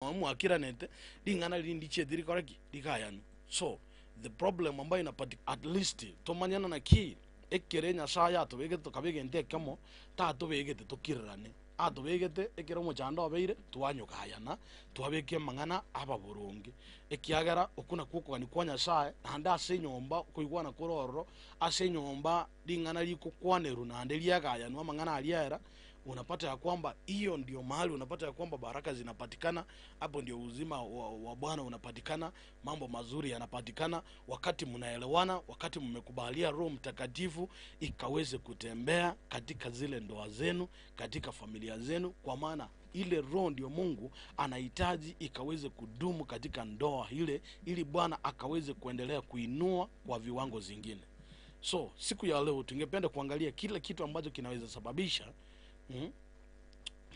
Mwakiranete, ring'ana riria ndichieti rikore ki? Rigayanwe. So, the problem ambayo inapati at least tomanyane naki ekere Nyasaye atobegete tokaba egento ekemo, tatobegete tokirerane, atobegete ekero omochando obeire twanyogayana, twabeka amang'ana aba boronge, ekiagera okwo nakwo okogania kwa Nyasaye, naende ase enyomba okoigwana kore ororo, ase enyomba ring'ana rigokwanerwa naende riagayanwa amang'ana aria aera, Unapata ya kwamba hiyo ndio mahali unapata ya kwamba baraka zinapatikana, hapo ndio uzima wa, wa Bwana unapatikana, mambo mazuri yanapatikana wakati mnaelewana, wakati mmekubalia Roho Mtakatifu ikaweze kutembea katika zile ndoa zenu, katika familia zenu, kwa maana ile roho ndio Mungu anahitaji ikaweze kudumu katika ndoa ile, ili Bwana akaweze kuendelea kuinua kwa viwango zingine. So siku ya leo tungependa kuangalia kila kitu ambacho kinaweza sababisha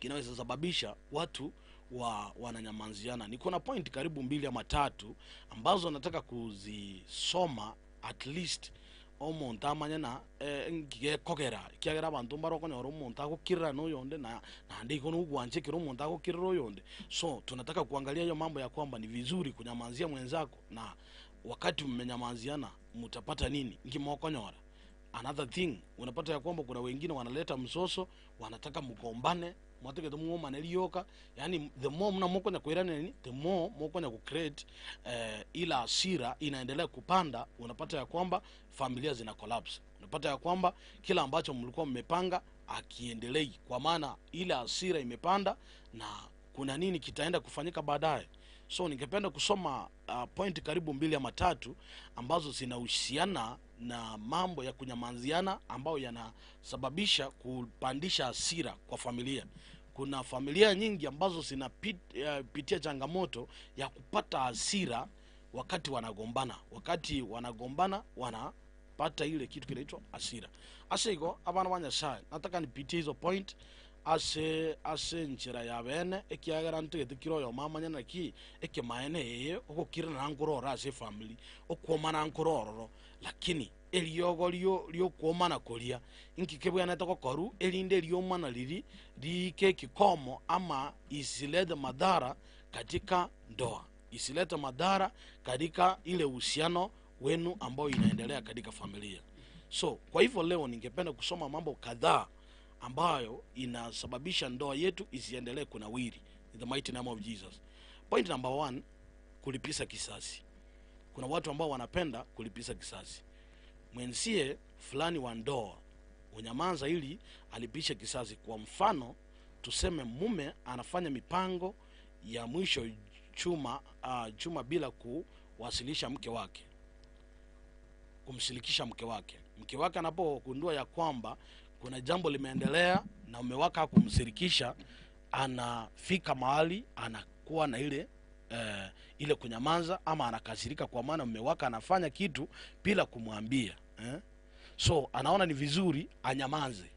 kinaweza sababisha watu wa wananyamanziana. Niko na point karibu mbili ama tatu ambazo nataka kuzisoma at least omonto amanye na eh, ngigekogera ekiagera abanto mbare okonyora omonto agokirera na oyonde na naende igo nogwancha ekero omonto agokirera oyonde. So tunataka kuangalia hiyo mambo ya kwamba ni vizuri kunyamanzia mwenzako na wakati mmenyamanziana mutapata nini nki mokonyora another thing unapata ya kwamba kuna wengine wanaleta msoso wanataka mgombane mwatagete mwomane rioka yani the more muna mokonya koiraneni the more mokonya ku create eh, ila hasira inaendelea kupanda unapata ya kwamba familia zina collapse unapata ya kwamba kila ambacho mlikuwa mmepanga akiendelei kwa maana ile hasira imepanda na kuna nini kitaenda kufanyika baadaye so ningependa kusoma point karibu mbili ama tatu ambazo zinahusiana na mambo ya kunyamanziana ambayo yanasababisha kupandisha hasira kwa familia kuna familia nyingi ambazo zinapitia changamoto ya kupata hasira wakati wanagombana wakati wanagombana wanapata ile kitu kinaitwa hasira ase igo abana ba nyasaye nataka nipitie hizo point ase ase enchera ya bene ekiagera ntagete kira oyomo amanye naki ekemaene eye ogokirana nkorora ase efamiri okwomana nkorororo lakini eriogo rio riokwomana koria inki kebwenerete gokorwa erinde eriomana riri riike ekikomo ama isilete madhara katika ndoa isilete madhara katika ile uhusiano wenu ambao inaendelea katika familia so kwa hivyo leo ningependa kusoma mambo kadhaa ambayo inasababisha ndoa yetu isiendelee kunawiri in the mighty name of jesus point number one kulipisa kisasi kuna watu ambao wanapenda kulipisa kisasi mwenzie fulani wa ndoa unyamaza ili alipishe kisasi kwa mfano tuseme mume anafanya mipango ya mwisho chuma chuma bila kuwasilisha mke wake kumshirikisha mke wake mke wake anapogundua ya kwamba kuna jambo limeendelea na mume wake hakumshirikisha anafika mahali anakuwa na ile eh, ile kunyamaza ama anakasirika kwa maana mume wake anafanya kitu bila kumwambia eh? so anaona ni vizuri anyamanze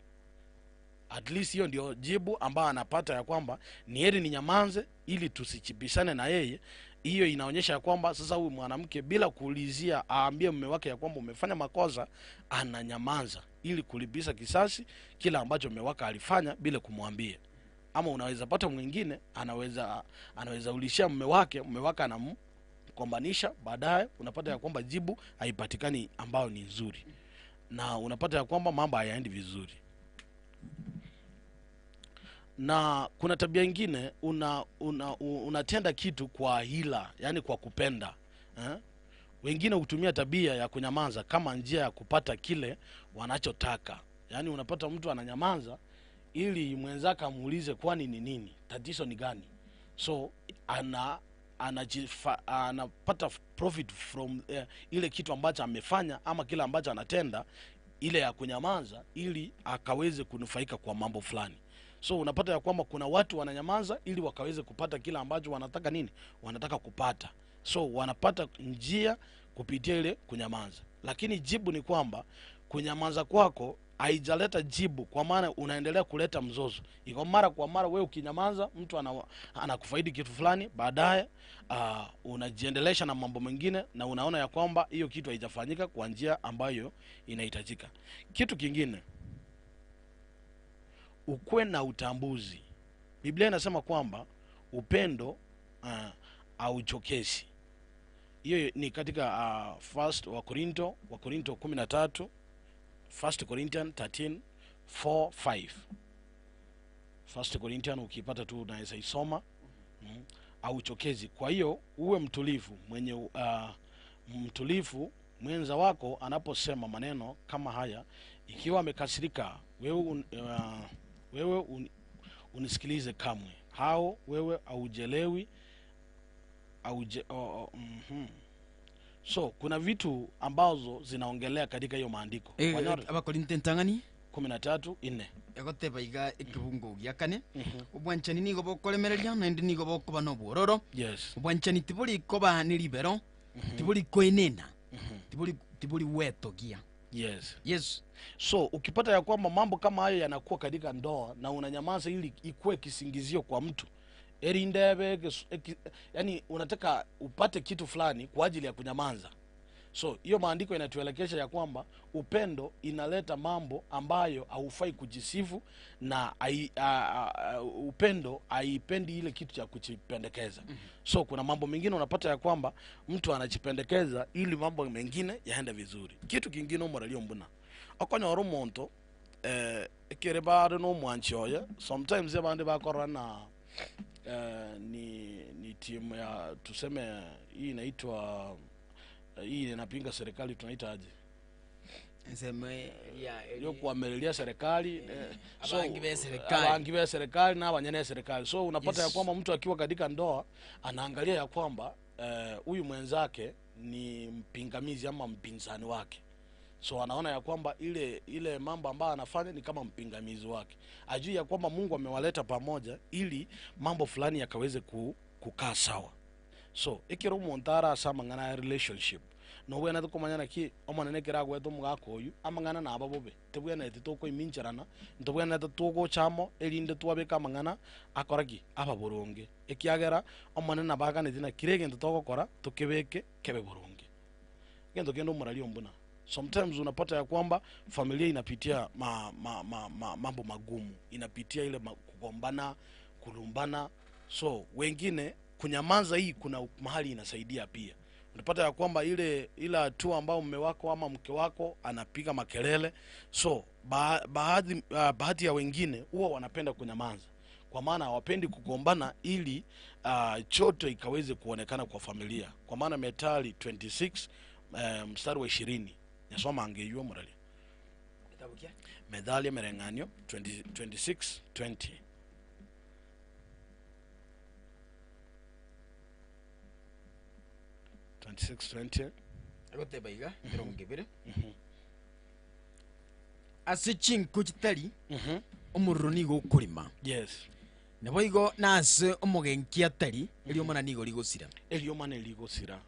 at least hiyo ndio jibu ambayo anapata ya kwamba ni heri ninyamanze ili tusichipishane na yeye hiyo inaonyesha ya kwamba sasa huyu mwanamke bila kuulizia aambie mume wake ya kwamba umefanya makosa ananyamanza ili kulipiza kisasi kila ambacho mume wake alifanya bila kumwambia ama unaweza pata mwingine anaweza anaweza ulishia mume wake mume wake anamkombanisha baadaye unapata ya kwamba jibu haipatikani ambayo ni nzuri na unapata ya kwamba mambo hayaendi vizuri na kuna tabia ingine una, una, unatenda kitu kwa hila yani kwa kupenda eh? wengine hutumia tabia ya kunyamaza kama njia ya kupata kile wanachotaka yaani unapata mtu ananyamaza ili mwenzake amuulize kwani ni nini tatizo ni gani so ana anajifa, anapata profit from eh, ile kitu ambacho amefanya ama kile ambacho anatenda ile ya kunyamaza ili akaweze kunufaika kwa mambo fulani so unapata ya kwamba kuna watu wananyamaza ili wakaweze kupata kile ambacho wanataka nini wanataka kupata so wanapata njia kupitia ile kunyamaza lakini jibu ni kwamba kunyamaza kwako haijaleta jibu kwa maana unaendelea kuleta mzozo iko mara kwa mara wewe ukinyamaza mtu ana, anakufaidi kitu fulani baadaye uh, unajiendelesha na mambo mengine na unaona ya kwamba hiyo kitu haijafanyika kwa njia ambayo inahitajika kitu kingine ukuwe na utambuzi biblia inasema kwamba upendo Hauchokesi. Hiyo ni katika First Wakorinto, Wakorinto 13, First Corinthian 13 4 5. First Corinthian ukiipata tu unaweza isoma. Hauchokezi. Kwa hiyo uwe mtulivu mwenye mtulivu mwenza wako anaposema maneno kama haya, ikiwa amekasirika, wewe unisikilize kamwe. Hao wewe haujelewi auje, oh, oh, So kuna vitu ambazo zinaongelea katika hiyo maandiko. Wanyore Abakorinto entang'ani 13:4. Egoteba iga ekebungo gia kane, Obwanchani nigo bokoremereria, naende nigo bokoba nobwororo. Obwanchani tibori koba ne ribero, tibori koenena, tibori tibori gwetogia. Yes. So ukipata ya kwamba mambo kama hayo yanakuwa katika ndoa na unanyamaza ili ikuwe kisingizio kwa mtu erindebe yani unataka upate kitu fulani kwa ajili ya kunyamaza. So hiyo maandiko inatuelekesha ya kwamba upendo inaleta mambo ambayo haufai kujisifu na upendo haipendi ile kitu cha kujipendekeza. So kuna mambo mengine unapata ya kwamba mtu anajipendekeza ili mambo mengine yaende vizuri. Kitu kingine omoralio mbuna okonyora omonto ekere bare na omwanchi oye, sometimes abande bakorora na ni timu ya tuseme hii inaitwa hii inapinga serikali tunaita aje? Ensemo ya Yo kuamelilia serikali so, Abangi be serikali. Abangi be serikali na abanyene serikali. So unapata ya kwamba mtu akiwa katika ndoa anaangalia ya kwamba huyu mwenzake ni mpingamizi ama mpinzani wake. So anaona ya kwamba ile mambo ambayo anafanya ni kama mpingamizi wake. Ajui ya kwamba Mungu amewaleta pamoja ili mambo fulani yakaweze kukaa sawa. So ekero omonto arase amang'ana ya relationship nobwenerete komanya naki omonene ekero agwete omogaka oywo amang'ana naba bobe tebwenereti tokoimincherana ntobwenerete togocha amo erinde twabeka amang'ana akora ki aba boronge ekiagera omonene nabo aganeti na kera egento togokora tokebeke kebe boronge. Egento kende omorari ombuna sometimes unapata ya kwamba familia inapitia mambo magumu, inapitia ile kugombana, kulumbana. So wengine kunyamaza hii kuna mahali inasaidia pia. Unapata ya kwamba ile hatua ambayo mume wako ama mke wako anapiga makelele, so baadhi ya wengine huwa wanapenda kunyamaza kwa maana hawapendi kugombana ili choto ikaweze kuonekana kwa familia. Kwa maana Methali 26 mstari wa 20 nyasoma angeyua murali. Kitabu kia? Methali mereng'anio 26:20. 26:20. Egoteba iga, emerongo ebere. Ase chinko chitari, omorero nigo okorima. Nabo igo nase omogenki atari, eriomana nigo rigosira. Eriomana rigosira.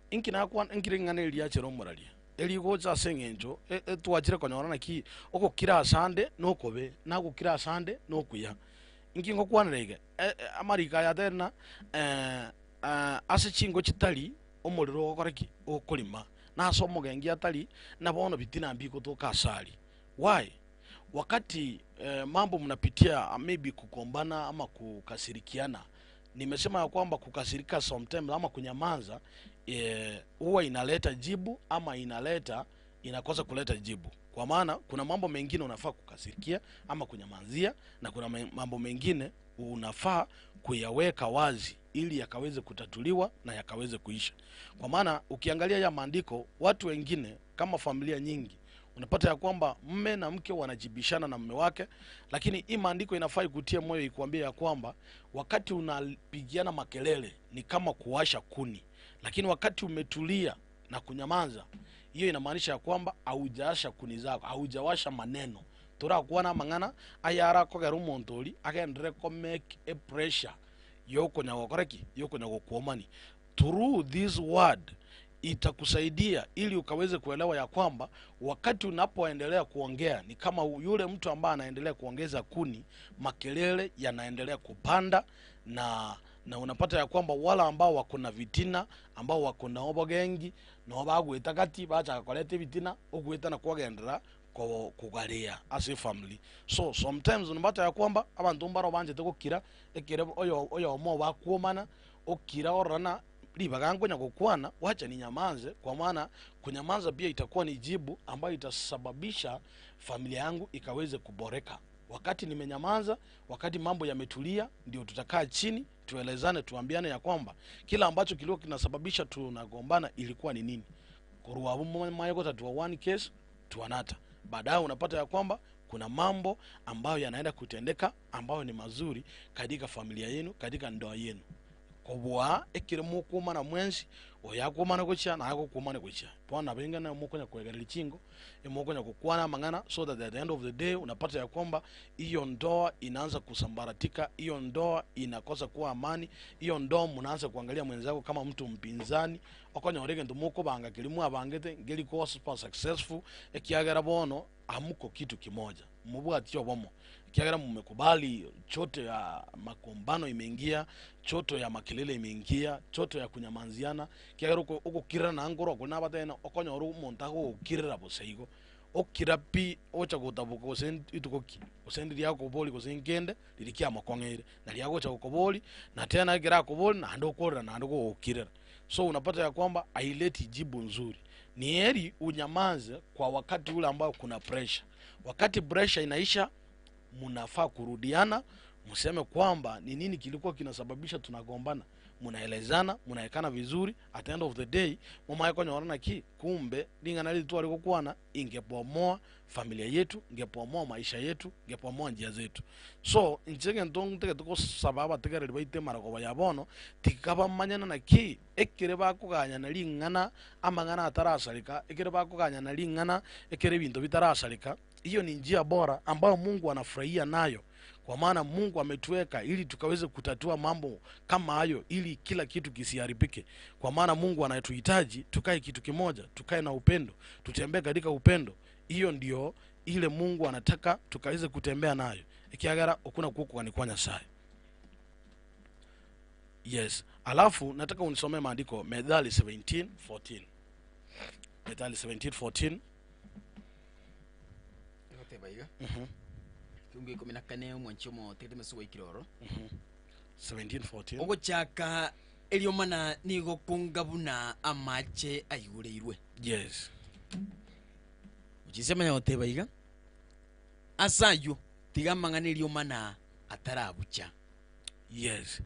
Inki nakwa nkire ng'ana eriachera omoraria. Erigocha ase eng'encho, etwachire konyora naki ogokira asande nokobe, nagokira asande nokuya. Inki ngokwanera iga, amariko aya atari na, ase chingo chitari omorero ogokora ki? Okorima. Nase omogengi atari, na bono bitina mbigotoka asari. Why? Wakati mambo mnapitia maybe kugombana ama kukasirikiana, nimesema ya kwamba kukasirika sometimes ama kunyamaza huwa inaleta jibu ama inakosa kuleta jibu. Kwa maana kuna mambo mengine unafaa kukasirikia ama kunyamazia, na kuna mambo mengine unafaa kuyaweka wazi ili yakaweze kutatuliwa na yakaweze kuisha. Kwa maana ukiangalia ya maandiko, watu wengine kama familia nyingi unapata ya kwamba mme na mke wanajibishana na mme wake, lakini hii maandiko inafaa ikutie moyo, ikuambie ya kwamba wakati unapigiana makelele ni kama kuwasha kuni, lakini wakati umetulia na kunyamaza, hiyo inamaanisha ya kwamba haujawasha kuni zako, haujawasha maneno. Turakuwa na mang'ana ayara kogera omonto ori agendere ko make a pressure yokonya gokora ki, yokonya gokuomani. Through this word itakusaidia ili ukaweze kuelewa ya kwamba wakati unapoendelea kuongea ni kama yule mtu ambaye anaendelea kuongeza kuni, makelele yanaendelea kupanda, na unapata ya kwamba wala ambao wako na vitina, ambao wako na obogengi, no bagweta kati bacha koleta vitina, ogweta na kugendera kugaria as a family. So sometimes unapata ya kwamba abantu mbaro banje gukira ekere oyo oyo mo bakuomana, Okira orora na ribaga nkonya gokwana, wacha ninyamanze, kwa maana kunyamanza pia itakuwa ni jibu ambayo itasababisha familia yangu ikaweze kuboreka. Wakati nimenyamanza, wakati mambo yametulia, ndio tutakaa chini tuelezane, tuambiane ya kwamba kila ambacho kilikuwa kinasababisha tunagombana ilikuwa ni nini. Korwa abwo maye gotatua one case to another. Baadaye unapata ya kwamba kuna mambo ambayo yanaenda kutendeka ambayo ni mazuri katika familia yenu, katika ndoa yenu. Kobua ekero mokwomana mwensi, oyo akwomana gochia naye agokwomana gochia. Bono nabo enga naye mokonya koegereria chingo, emokonya gokwana amang'ana so that at the end of the day unapata ya kwamba hiyo ndoa inaanza kusambaratika, hiyo ndoa inakosa kuwa amani, hiyo ndoa mnaanza kuangalia mwenzako kama mtu mpinzani, okonyora egento mokobanga keria mwabangete nkeri koba super successful, ekiagera bono amuko kitu kimoja, mobwati obomo, ekiagera mmekubali choto ya makombano imeingia, choto ya makelele imeingia, choto ya kunyamanziana, ekiagera oko ogokirera na nkorwa kore nabatebia okonyora omonto agogokirera bosa igo, okira pi ocha gotaboka gose rituko ki, gose ndiria akoboria gose nkende, riria kiamokong'eire, naria agocha gokoboria, na tena ekero akoboria naende okorera naende gogokirera. So unapata ya kwamba haileti jibu nzuri. Ni heri unyamaze kwa wakati ule ambao kuna pressure. Wakati pressure inaisha, mnafaa kurudiana, mseme kwamba ni nini kilikuwa kinasababisha tunagombana. Munaelezana, munaekana vizuri, at the end of the day momaye konyora naki kumbe ring'ana riri tware gokwana ingebomoa familia yetu, ingebomoa maisha yetu, ingebomoa njia zetu. So inche egento ntagete gosaba abategereri baito emaragoba ya bono, tiga bamanyane naki ekere bakoganyana ring'ana amang'ana atarasareka, ekere bakoganyana ring'ana ekere ebinto bitarasareka, hiyo ni njia bora ambayo Mungu anafurahia nayo, kwa maana Mungu ametuweka ili tukaweze kutatua mambo kama hayo, ili kila kitu kisiharibike. Kwa maana Mungu anatuhitaji tukae kitu kimoja, tukae na upendo, tutembee katika upendo. Hiyo ndio ile Mungu anataka tukaweze kutembea nayo, ekiagera okuna kuokogani kwa Nyasaye. Yes, alafu nataka unisomee maandiko Methali 17:14. Methali 17:14. Egoteba iga, Ekiungo ikomi na kane omwanchi omotigete mese gwaikire oro. 17:14. Ogochaka eriomana nigo konga buna amache aigoreirwe. Yes. Ochiise manya goteba iga, Ase ayio tiga amang'ana eriomana atarabucha. Yes.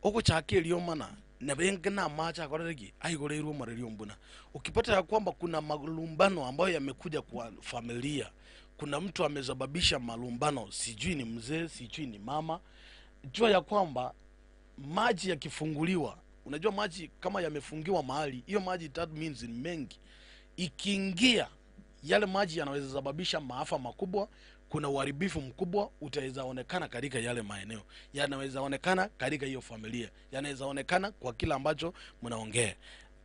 Ogochaka eriomana nabenge na amache akorire ki? Aigoreirwe omoreri ombuna. Ukipata ya kwamba kuna malumbano ambayo yamekuja kwa familia, kuna mtu amesababisha malumbano, sijui ni mzee, sijui ni mama, jua ya kwamba maji yakifunguliwa, unajua maji kama yamefungiwa mahali, hiyo maji that means ni mengi, ikiingia yale maji yanaweza sababisha maafa makubwa. Kuna uharibifu mkubwa utaweza onekana katika yale maeneo, yanaweza onekana katika hiyo familia, yanaweza onekana kwa kila ambacho mnaongea.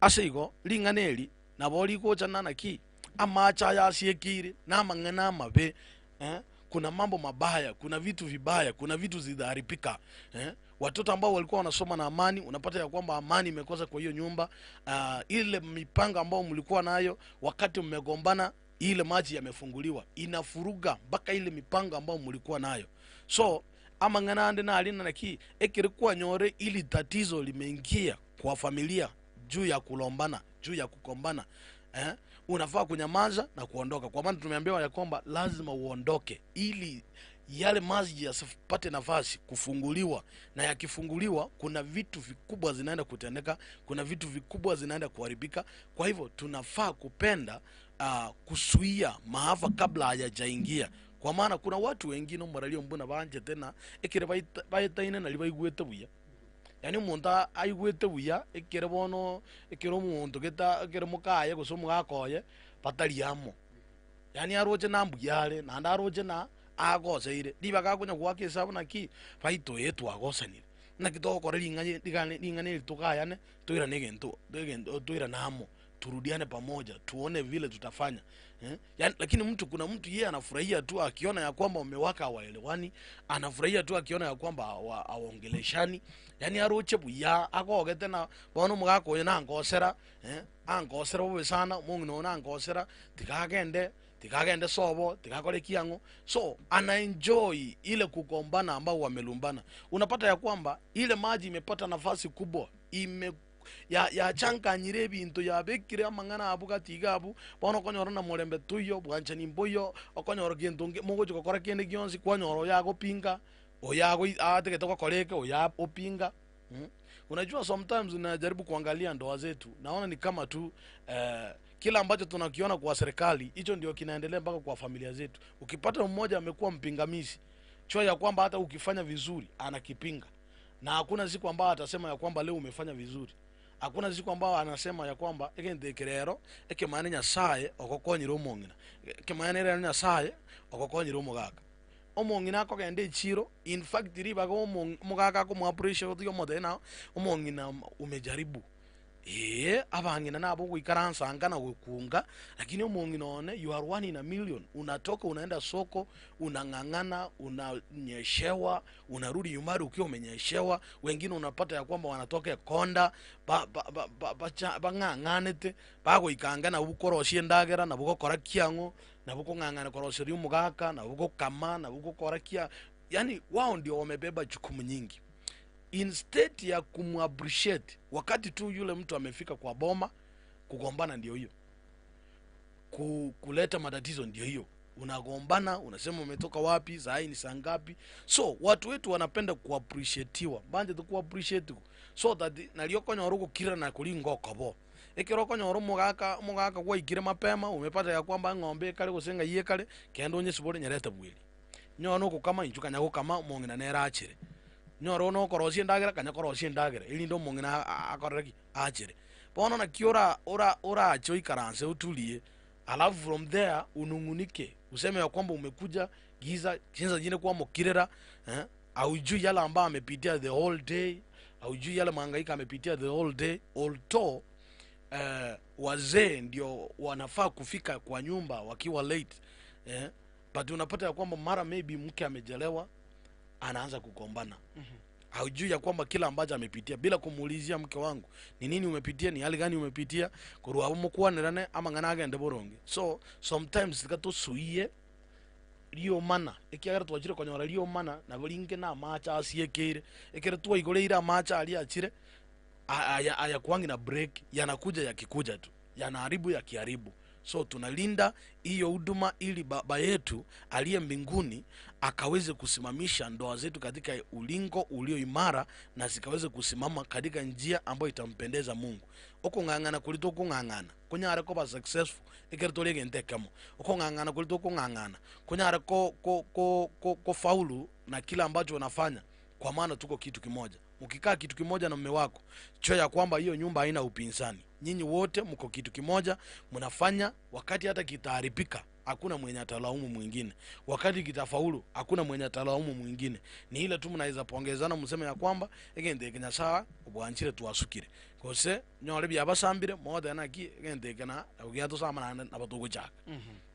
Ase igo ring'ana eri nabo rigochana naki amache aya asiekire na amang'ana amabe eh? Kuna mambo mabaya, kuna vitu vibaya, kuna vitu zidharibika eh? Watoto ambao walikuwa wanasoma na amani, unapata ya kwamba amani imekosa kwa hiyo nyumba. Ile mipango ambayo mlikuwa nayo wakati mmegombana, ile maji yamefunguliwa, inafuruga mpaka ile mipango ambayo mlikuwa nayo. So amang'ana ande nari naki ekere kwanyore ili tatizo limeingia kwa familia juu ya kulombana, juu ya kukombana eh? Unafaa kunyamaza na kuondoka, kwa maana tumeambiwa ya kwamba lazima uondoke ili yale maji yasipate nafasi kufunguliwa, na yakifunguliwa kuna vitu vikubwa zinaenda kutendeka, kuna vitu vikubwa zinaenda kuharibika. Kwa hivyo tunafaa kupenda kusuia maafa kabla hayajaingia, kwa maana kuna watu wengine omorari mbuna banje tena ekere baetaine nari baigwete buya, yaani omonto aigwete buya ekere bono ekere omonto geta ekere mokaye gose omogaka oye batari amo, yaani aroche na mbuya are naende aroche na agoseire ribaga akonya goaka esabu naki baito ee twagosanire naki togokora ring'ana rigane ring'ana eri togayane toirane egento egento toirane amo turudiane pamoja tuone vile tutafanya eh? Yani, lakini mtu kuna mtu yeye anafurahia tu akiona ya kwamba umewaka hawaelewani, anafurahia tu akiona ya kwamba hawaongeleshani, yani aroche buya agogete na bono omogaka oyo nangosera eh? Angosera bobe sana omong'ina oyo nangosera tiga agende. Tiga agende sobo, tiga akore kiang'o. So ana enjoy ile kugombana ambao wamelumbana. Unapata ya kwamba ile maji imepata nafasi kubwa ime ya yachankanyire ebinto yabekire amang'ana abwo gati iga abwo, bono okonyora na morembe toiyo, bwanchani mboiyo, okonyora gento nge mogochi gokora kende gionsi kwanyora oyo agopinga, oyo agoi atagete gokora eke, oyo opinga mh. Unajua sometimes najaribu kuangalia ndoa zetu naona ni kama tu kila ambacho tunakiona kwa serikali hicho ndio kinaendelea mpaka kwa familia zetu. Ukipata mmoja amekuwa mpingamizi, chua ya kwamba hata ukifanya vizuri anakipinga, na hakuna siku ambayo atasema ya kwamba leo umefanya vizuri. Hakuna siku ambayo anasema ya kwamba egento eke rero ekemanyane Nyasaye ogokonyire omong'ina, ekemanyane rero Nyasaye ogokonyire omogaka. Omong'ina akogenda echiro, in fact ribaga omong omogaka akomo appreciate otiga omotebia ng'a omong'ina umejaribu. Eeh, abang'ina nabo ogoikaransa anga na gokunga, lakini omong'ina one you are one in a million, unatoka unaenda soko, unang'ang'ana, unanyeshewa, unarudi nyumbani ukiwa umenyeshewa, wengine unapata ya kwamba wanatoka ekonda, ba ba ba ba bacha bang'ang'anete, bagoika ange nabwo korosia endagera, nabwo gokora kiang'o, nabwo kong'ang'ana koroseria omogaka, nabwo gokama, nabwo gokora kia, yaani wao ndio wamebeba jukumu nyingi. Instead ya kumu appreciate wakati tu yule mtu amefika kwa boma, kugombana ndio hiyo, ku, kuleta matatizo ndio hiyo. Unagombana, unasema umetoka wapi, saa hii ni saa ngapi? So watu wetu wanapenda kuappreciatiwa, banchete kuappreciate so that nario okonyora ogokirana koria ngokobo. Ekero okonyora omogaka omogaka gwaikire mapema, umepata ya kwamba eng'ombe ekare gose ng'ai ekare, kende onyesibore nyerete bweri. Nyore nogokama inchuo kanya gokama omong'ina nere achere. Nyore nokorosia endagera kanya korosia endagera erinde omong'ina akorere ki? Achere. Bono naki ora ora orache oikaranse oturie, alafu from there unung'unike useme ya kwamba umekuja giza chinsa chinde kwamokirera eh, haujui yale ambayo amepitia the whole day, haujui yale mahangaiko amepitia the whole day although eh, wazee ndio wanafaa kufika kwa nyumba wakiwa late eh, but unapata ya kwamba mara maybe mke amechelewa anaanza kugombana haujui ya kwamba kila ambacho amepitia bila kumuulizia mke wangu ni nini umepitia ni hali gani umepitia korwa abwo mokwanerane amang'ana agende boronge so sometimes tiga tosuiye riomana ekiagera twachire konyora riomana nabo ringe na amache asiekeire ekero twaigoreire amache aria achire aya aya kwangi na break yanakuja yakikuja tu yanaharibu yakiharibu so tunalinda hiyo huduma ili baba yetu aliye mbinguni akaweze kusimamisha ndoa zetu katika ulingo ulio imara na zikaweze kusimama katika njia ambayo itampendeza Mungu. Okong'ang'ana koria tokong'ang'ana konyare koba successful ekero tore egento ekemo. Okong'ang'ana koria tokong'ang'ana konyare ko ko ko ko kofaulu na kila ambacho unafanya kwa maana tuko kitu kimoja. Mkikaa kitu kimoja na mume wako, jua ya kwamba hiyo nyumba haina upinzani. Nyinyi wote mko kitu kimoja, mnafanya wakati hata kitaharibika hakuna mwenye atalaumu mwingine. Wakati kitafaulu hakuna mwenye atalaumu mwingine. Ni ile tu mnaweza pongezana mseme ya kwamba egento eke Nyasaye obwanchire twasukire. Gose nyore biabasambire mogoteba naki egento eke na nabo giatosama naende nabo togochaka.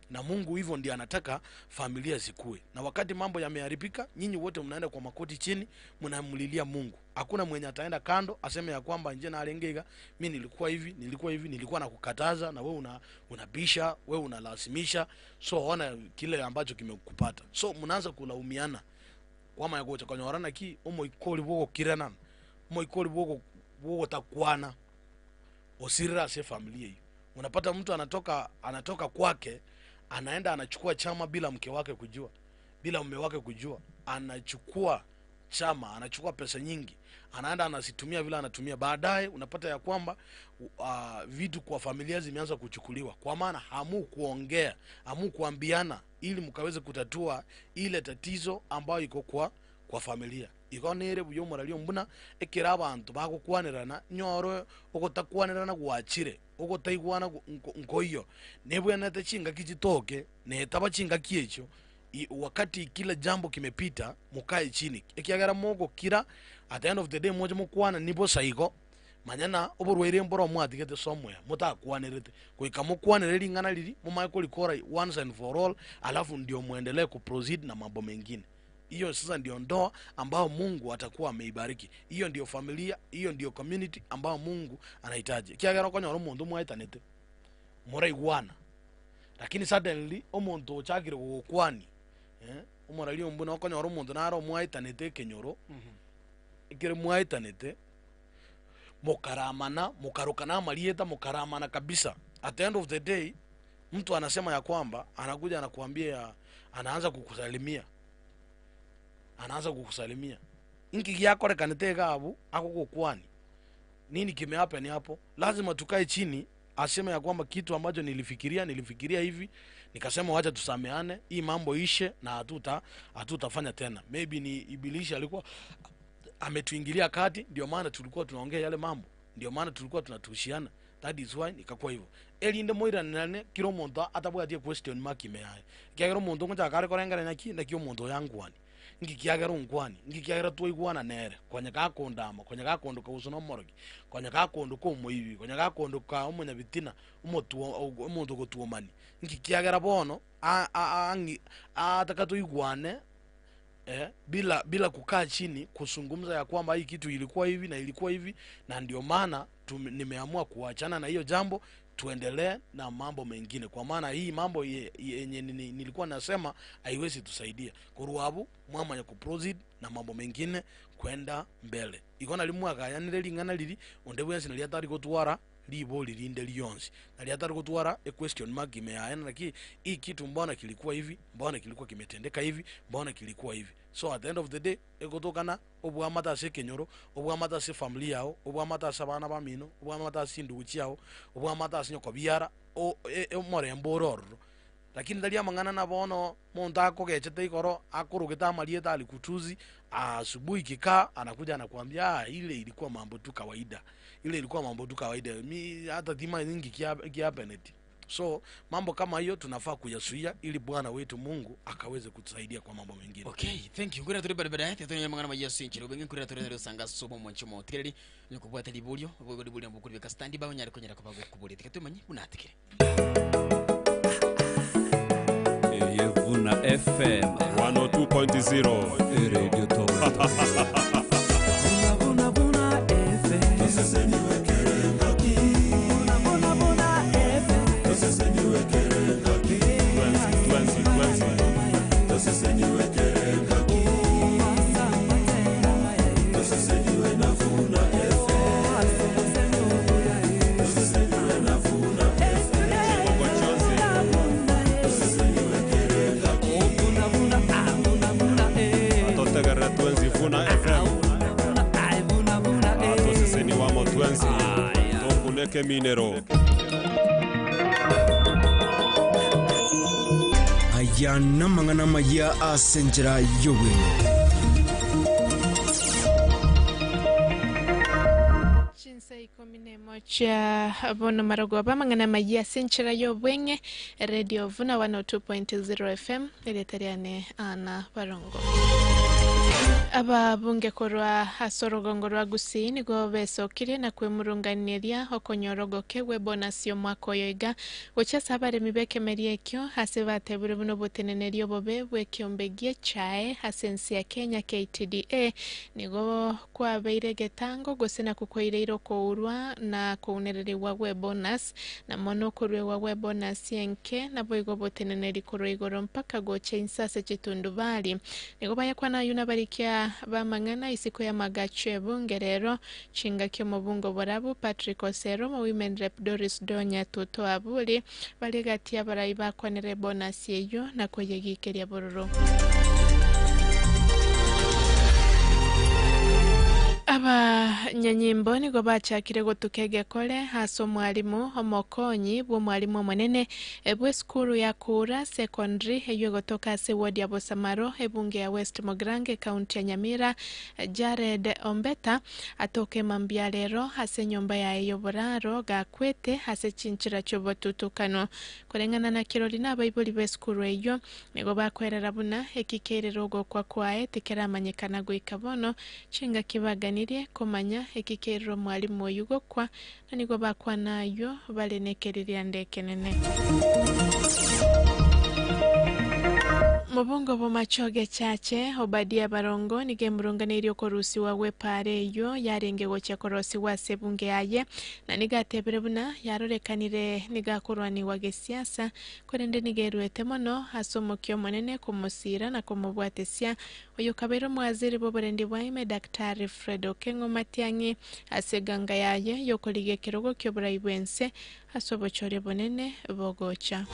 Na Mungu hivyo ndiye anataka familia zikue. Na wakati mambo yameharibika, nyinyi wote mnaenda kwa makoti chini, mnamlilia Mungu. Hakuna mwenye ataenda kando aseme ya kwamba nje narenge iga, mi nilikuwa hivi, nilikuwa hivi, nilikuwa nakukataza na wewe una unabisha, wewe unalazimisha. So ona kile ambacho kimekupata. So mnaanza kulaumiana. Kwamanya gocha konyora naki omoika oria bw'ogokiranana, omoika oria bwogo bwogotakwana osirire ase efamilia eyio. Unapata mtu anatoka anatoka kwake anaenda anachukua chama bila mke wake kujua, bila mume wake kujua, anachukua chama, anachukua pesa nyingi, anaenda anazitumia vile anatumia. Baadaye unapata ya kwamba vitu kwa familia zimeanza kuchukuliwa, kwa maana hamu kuongea, hamu kuambiana ili mkaweze kutatua ile tatizo ambayo iko kwa kwa familia. Igo nere buya omorari ombuna ekero abanto bagokwanerana nyore ogotakwanerana gwachire ogotaigwana nkoiyo nebwenerete chingaki chitoke netaba chingaki echio wakati kila jambo kimepita mokae chini ekiagera mogokira at the end of the day moche mokwanani bosa igo manya na oborwaire mboro mwatigete somewhere motakwanerete goika mokwanere ring'ana riria momanye korikora once and for all alafu ndio muendelee kuproceed na mambo mengine. Hiyo sasa ndio ndoa ambayo Mungu atakuwa ameibariki. Hiyo ndio familia, hiyo ndio community ambayo Mungu anahitaji. Ekiagera okonyora omonto mwaetanete, moraigwana. Lakini suddenly omonto ochakire gogokwania eh, omorari oyo buna okonyora omonto nare omwaetanete ekenyoro, ekere mwaetanete, mokaramana, mokarokana amarieta, mokaramana kabisa, at the end of the day, mtu anasema ya kwamba anakuja anakuambia anaanza kukusalimia, anaanza kukusalimia, inki giakorekanete iga abwo agogokwania, nini kimehappen hapo? Lazima tukae chini aseme ya kwamba kitu ambacho nilifikiria, nilifikiria hivi, nikasema wacha tusameane, hii mambo ishe na hatuta hatutafanya tena. Maybe ni ibilisi alikuwa ametuingilia kati, ndio maana tulikuwa tunaongea yale mambo, ndio maana tulikuwa tunatushiana, that is why nikakuwa hivyo. Erinde moiranane kira omonto atabwatie question mark ime yaye, ekiagera omonto ngochaka are korengerania ki, naki omonto oyo ankwani, nki kiagera onkwani, nki kiagera twaigwana nere, konya gakondama, konya gakondoka gose na omorogi, konya gakondoka omoibi, konya gakondoka omonyabitina, omotuo omonto ogotuomani, nki kiagera bono a- a- ang'i ataka toigwane eh, bila bila kukaa chini kuzungumza ya kwamba hii kitu ilikuwa hivi na ilikuwa hivi, na ndio maana nimeamua kuachana na hiyo jambo, tuendelee na mambo mengine, kwa maana hii mambo yenye nilikuwa nasema haiwezi tusaidia korwa abwo mwamanya kuproceed na mambo mengine kwenda mbele. Igo nari mwagayanire ring'ana riri onde bwensi nari atari gotwara ribori rinde rionsi, nari atari gotwara a question mark ime yaye, naki hii kitu mbona kilikuwa hivi, mbona kilikuwa kimetendeka hivi, mbona kilikuwa hivi. So at the end of the day egotokana obwamate ase ekenyoro, obwamate ase efamiri yao, obwamate ase abana bamino, obwamate ase chindugu chiao, obwamate ase nyokobiara, o omorembe ore ororo. Lakini tari amang'ana na bono monto akogechete igoro akorogete amarieta alikutusi, asubuhi ikikaa anakuja anakuambia ah, ile ilikuwa mambo tu kawaida, ile ilikuwa mambo tu kawaida, mi hata timanyeti ninki kiapeneti. So mambo kama hiyo tunafaa kuyasuia ili Bwana wetu Mungu akaweze kutusaidia kwa mambo mengine. Okay, thank you. Nkorera tore bare bare, tiga tonyore amang'ana amaya ase enchera obenge, nkorera tore nere osanga ase omomonche omotigereri, onye kobwate riborio, boigo riborio nabo okoribeka stand by onyare konyara koba gokoboria. Tiga tomanye buna atigire. Eye Vuna FM 102.0 eredio top. Vuna Vuna FM. Vuna Vuna FM. Twensi, twensi, twensi. Chigogo chonsi. Atotegerera twensi Vuna FM. Atoseseni wamo twensi. Tokuneke minero. Aya namang'ana amaya ase enchera y'obweng'e. Chinsa ikomi nemo chia bono marogoba amang'ana amayia ase enchera y'obweng'e Radio Vuna 102.0 FM erieta riane Ana Barongo. Ababunge korwa ase orogongo rwa Gusii nigo besokirie na kwemurunganeria okonyora ogoke gwe bonus y'omwaka oyo iga gochia ase abaremi b'ekemeria ekio ase batebire buna oboteneneri obobe bw'ekiombe gi'echae ase ense ya Kenya KTDA nigo kwabeire egetango gose na kokoireire okourwa na kounererigwa gwe bonus na mono okoruegwa gwe bonus enke naboigo oboteneneri korwa igoro mpaka gocha inse ase chitundubari. Nigo bayakwana aywo nabarikia b'amang'ana isiko y'amagacho ebunge rero chingaki omobungo borabu Patrick Osero mo Women Rep Doris Donya Tuto Aburi bari gati y'abarai bakwanire bonus eyio na koyegikeria bororo. Abanyanyimbo nigo bachakire gotuka egekore ase omwalimu omokonyi bw'omwalimu omonene bw'esukuru ya Kura Secondary eyio egotoka ase ward ya Bosamaro ebunge ya West Mogrange ekaunti ya Nyamira Jared Ombeta atoke mambia rero ase enyomba yaye y'oboraro gakwete ase chinchera chi'obotutukano. Koreng'ana na kirori na abaibori b'esukuru eyio nigo bakwerera buna ekikerero ogokwa kwaye tikeramanyekana goika bono chingaki baganirie komanya ekikerero omwalimu oyio gokwa na nigo bakwana ayio bare nekeririanda ekenene. Mobunge bw'Omachoge Chache, Obadia Barongo, nigo emurunganeirie okorusigwa gw'epaara eyio yarenge gochia korosigwa ase ebunge yaye, na nigo atebire buna yarorekanire nigo akorwanigwa gesiasa, korende nigo eruete mono ase omokia omonene komosiira na komobwatesia oyokabeire omwaziri bw'oborendi bwa ime Daktari Fred Okeng'o Matiang'i ase eganga yaye y'okorigia ekerogo ki'oborai bw'ense ase obochori obonene bogocha.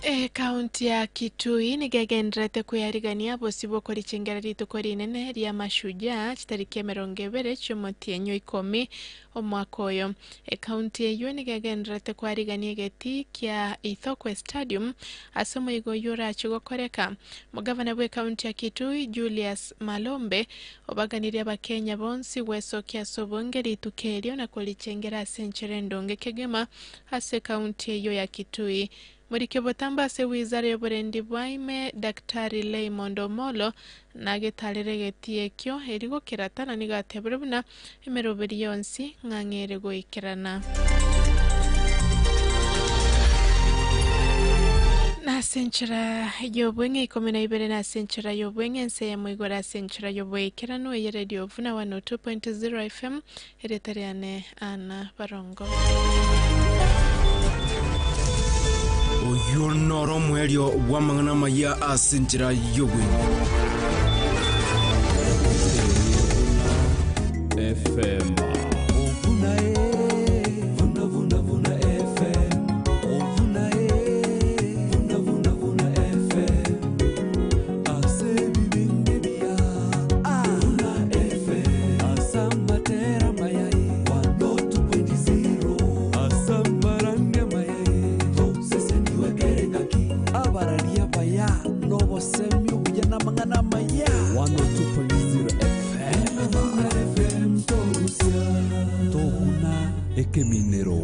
Ekaunti ya Kitui nigo egendererete kweyarigania bosio bw'okorichengera rituko rinene ria Mashujaa chitariki emerongo ebere chi'omotienyi o ikomi omwaka oyo. Ekaunti eyio nigo egendererete kwarigania egetii kia Ithookwe Stadium ase omoigo oyio orache gokoreka. Omogavana bw'ekaunti ya Kitui Julius Malombe Obaganirie Abakenya bonsi gwesokia ase obonge rituko erio na korichengera ase enchera endonge kegima ase ekaunti eyio ya Kitui. Morike botambe ase wizara y'oborendi bwa ime Daktari Raymond Omolo nagetarere egetii ekio erio gokerata na nigo atebire buna emeroberi yonsi ng'ang'e ere goikerana. Nase enchera y'obweng'e 12 nase enchera y'obweng'e ense eyemo igoro ase enchera y'oboikeranu eye Radio Vuna 102.0 FM erieta riane Anna Barongo. Oyio noro omoerio bw'amang'ana amayia ase enchera y'obweng'e. FM. Abararia abaya nobosemi obuya namang'ana amaya. 102.0 FM Toguna ekeminero.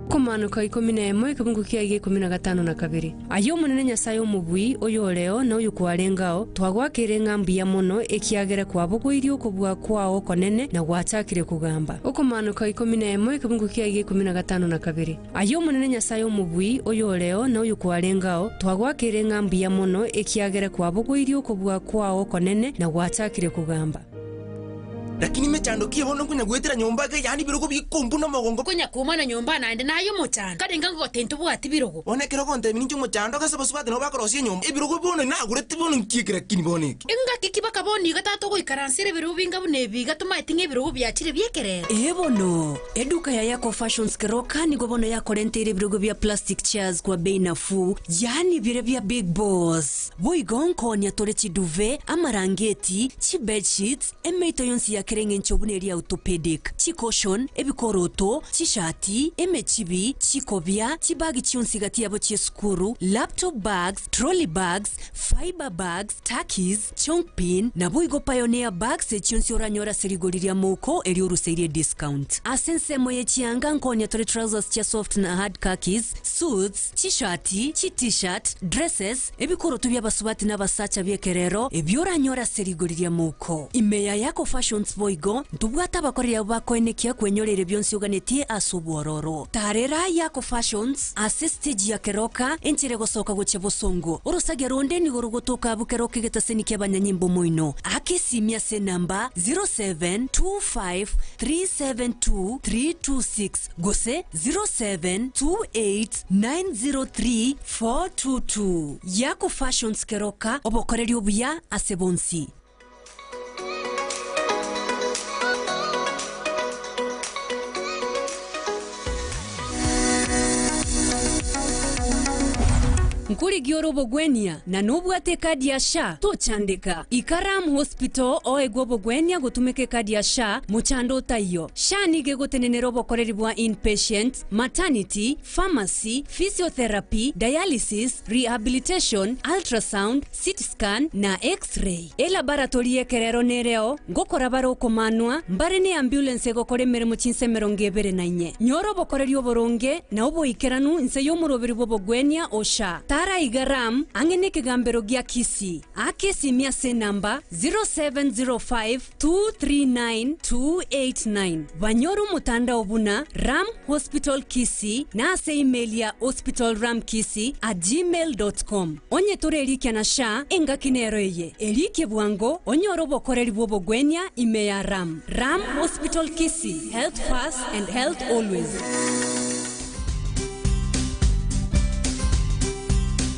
Komanoka 11 ekebungo kia iga 52. Aye Omonene Nyasae Omobui, oyoreo na oyokwarengeo, twagoakeire ng'a mbuya mono, ekiagera kwabogoirie okobua kwao okonene na gwachakire kogamba. Okomaanoka 11 ekebungo kia iga 52. Aye Omonene Nyasae Omobui, oyoreo na oyokwarengeo, twagoakeire ng'a mbuya mono, ekiagera kwabogoirie okobua kwao okonene na gwachakire kogamba. Lakini mechando ki bono nkonya goetera nyomba iga, yaani ebirogo bikombuna omogongo. Konya koumana nyomba naende naye omochando, kare inga ngogote ntobwati birogo. Bono ekero ogontebia ninche omochando, gose abasubati nabo bakorosia enyomba, ebirogo bono nagorete bono nki eke lakini bono eke? Engaki ki baka bono iga tata ogoikaransera ebirogo binga buna ebi iga tomaeti ng'a ebirogo biachire bi'ekerero? Ee bono, eduka ya Yako Fashions Keroka nigo bono yakorenteire ebirogo bia plastic chairs kwa bei nafuu, yaani biria bia big boss. Boigo nkoonia tore chiduve, amarangeti, chibedsheets, emeito yonsi ya kera engencho buna eria orthopedic, chicushion, ebikoroto, chishati, emechibi, chikobia, chibagi chionsi gati yabo chi'esukuru, laptop bags, trolley bags, fibre bags, takis, chongpin, naboigo pioneer bags echionsi oranyore ase rigori ria mouko erio oruseirie discount. Ase ensemo ye chianga nkoonia tore trousers chia soft na hard khakis, suits, chishati, chi-t-shirt, dresses, Ebikoroto bi'abasubati na abasacha bi'ekerero, ebio oranyore ase rigori ria mouko. Ime ya Yako Fashions boigo, ntobwate abakoreri abwo bakoenekia kwenyoreire bionsi oganetie ase obwororo. Tarera Yako Fashions ase stage ya Keroka, enchera egosoka gochia bosongo. Orosagia ronde nigo rogotoka abwo Keroka egetaseni ki'abanyanyimbo moino. Aka esimi ase enamba 0725372326 gose 07289034 422. Yako Fashions Keroka, obokoreri obuya ase bonsi. Nkorigia ore obogwenia na nobwate ekadi ya SHA? Tochandeka. Ikaram Hospital oegwe obogwenia gotumeka ekadi ya SHA mochando otaiyo. SHA nigo egotenenera obokoreri bwa inpatient, maternity, pharmacy, physiotherapy, dialysis, rehabilitation, ultrasound, CT scan, na X-ray. Elaboratory y'ekerero nereo, ngokora bare okomanwa, mbare ne ambulance egokora emeremo chinsa 24. Nyora obokoreri oboronge na oboikeranu inse y'omoroberi bw'obogwenia o SHA. Tara iga Ram ang'e nekegambero gia Kisii. Aka esimi ase enamba 0705 239 289. Banyore omotandao buna Ram Hospital Kisii na ase email ya hospitalramkisii@gmail.com. Onye tore erikia na SHA engaki nero eye. Erikie bwango onyore obokoreri bw'obogwenia ime ya Ram. Ram Hospital Kisii, health first and health always.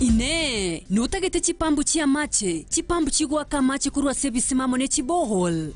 Inee! Notagete chipambu chi'amache, chipambu chigoaka amache korwa ase ebisima amo ne chiborehole,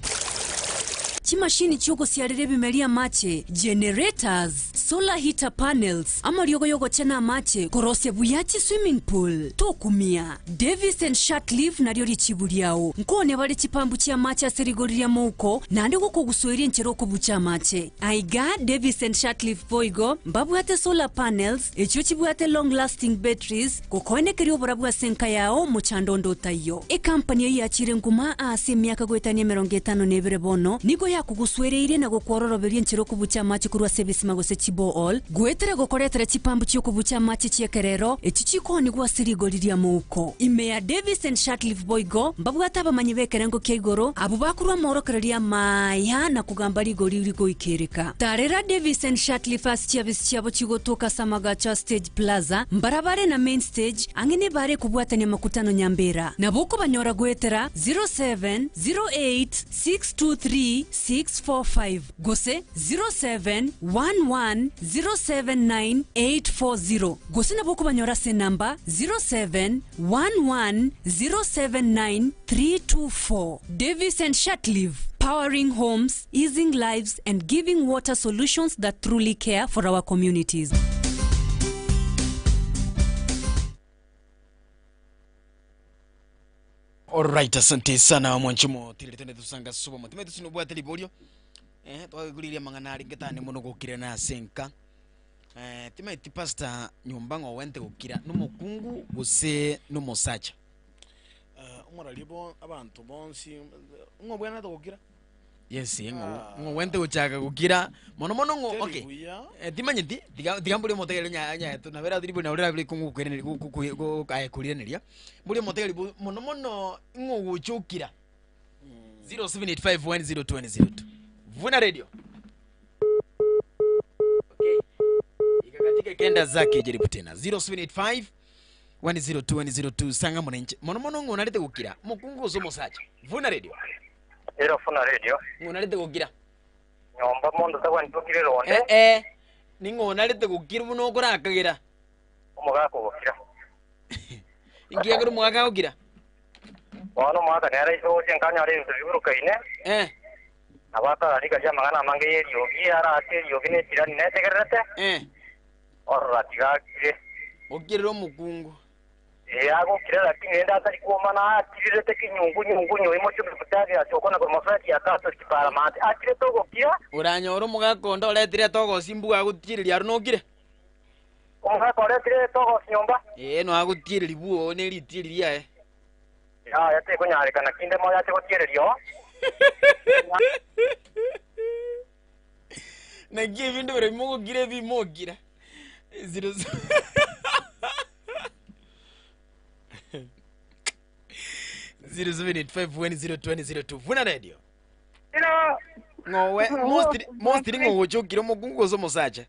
chimashini chi'ogosiarera ebimeri amache, generators, solar heater panels, amariogo y'ogochena amache, korosia buya chiswimming pool? Tokumia! Davis and Shirtliff nario richibu riao. Nkoone bare chipambu chi'amache ase rigori ria mouko, naende gokogusueria enchera okobucha amache. Aiga Davis and Shirtliff boigo mbabwate solar panels, echio chibwate long lasting batteries, gokoenekeria oborabu ase enka yao mochando onde otaiyo. Ekampani eyio yachire nkuma aase emiaka goetania 52 bono, nigo yakogusuereirie na gokwororoberia enchera okobucha amache korwa ase ebisima gose chiborehole, Goetera gokoretera chipambu chi'okobucha amache chi'ekerero, echi chikoonigwa ase rigori ri'amouko. Ime ya Davis and Shirtliff boigo mbabwate abamanyi b'ekerengo kia igoro, abwo bakorwa amorokererio amaya na kogamba rigori rigoikereka. Tarera Davis and Shirtliff ase chiabisi chiabo chigotoka ase amagacho a Stage Plaza, mbarabare na Main Stage, ang'e nebare ekobwatania makutano Nyambera. Nabo okobanyora goetera 07 08 623 645. Gose 0711079840, gose nabo okobanyora ase enamba 0711079324. Davis and Shirtliff, powering homes, easing lives and giving water solutions that truly care for our communities. Alright, asante sana mwanche motirire tende tusanga suba motime tusino bwate liborio eh twaguririe mang'ana ari ngetane mono gokira na ase enka eh timaeti pastor nyomba ng'o wente gokira nomokungu gose nomosacha. Eh, omorari bo abanto bonsi ng'o obwenerete gokira? Yes, ng'o ng'o wente gochaka gokira mono mono ng'o Teri okay buya. eh, timanyeti tiga tiga mbori omotegereri onya onyaeto nabere atiri buna ore abere kong'u gokoiraneria go- go- go- aye korireneria mbori omotegereri bo mono mono ng'o ogocha okira 0785102002 Vuna radio okay ikakatika kenda zake jaribu tena 0785 102 sanga monenche mono mono ng'o narete gokira mokungu gose omosacha Vuna radio Ero Funa Radio. Ng'o narete gokira? Nyomba monto tagwaneti gokira ere onde. Eh, eh. Ning'o narete gokira buna okorakagera? Omogaka ogokira. Inki ekero omogaka agokira? Bono omogaka nere aise gocha enka anyore ebinto biburukaine. Eh. Nabo atararigaria amang'ana amange y'eriogi, araake eriogi ne echirani netegererete. Eh. Orora tiga akire. Okirire omokungu. Ee, agokire, lakini rende atari kwomana, akirirete kinyungu-nyungu-nyu, imochie omokutari ase okona korwa mafurati ya Katoliki Paramount, akirete ogokira. Oranyore omogaka onde oretire etogosi mbuga agotiereria aro nokire? Omogaka oretire etogosi nyomba? Ee, noe agotiereria bwoo ne ritieri riaye. Yaya, tekonyarekana kinde moyo ache gotiereria oo. Naki ebinto biria bimogokira ebimokira. Zero 0785102002 Vuna radio. Ng'owe mostly mostly ng'ogocha okire omokungu gose omosacha.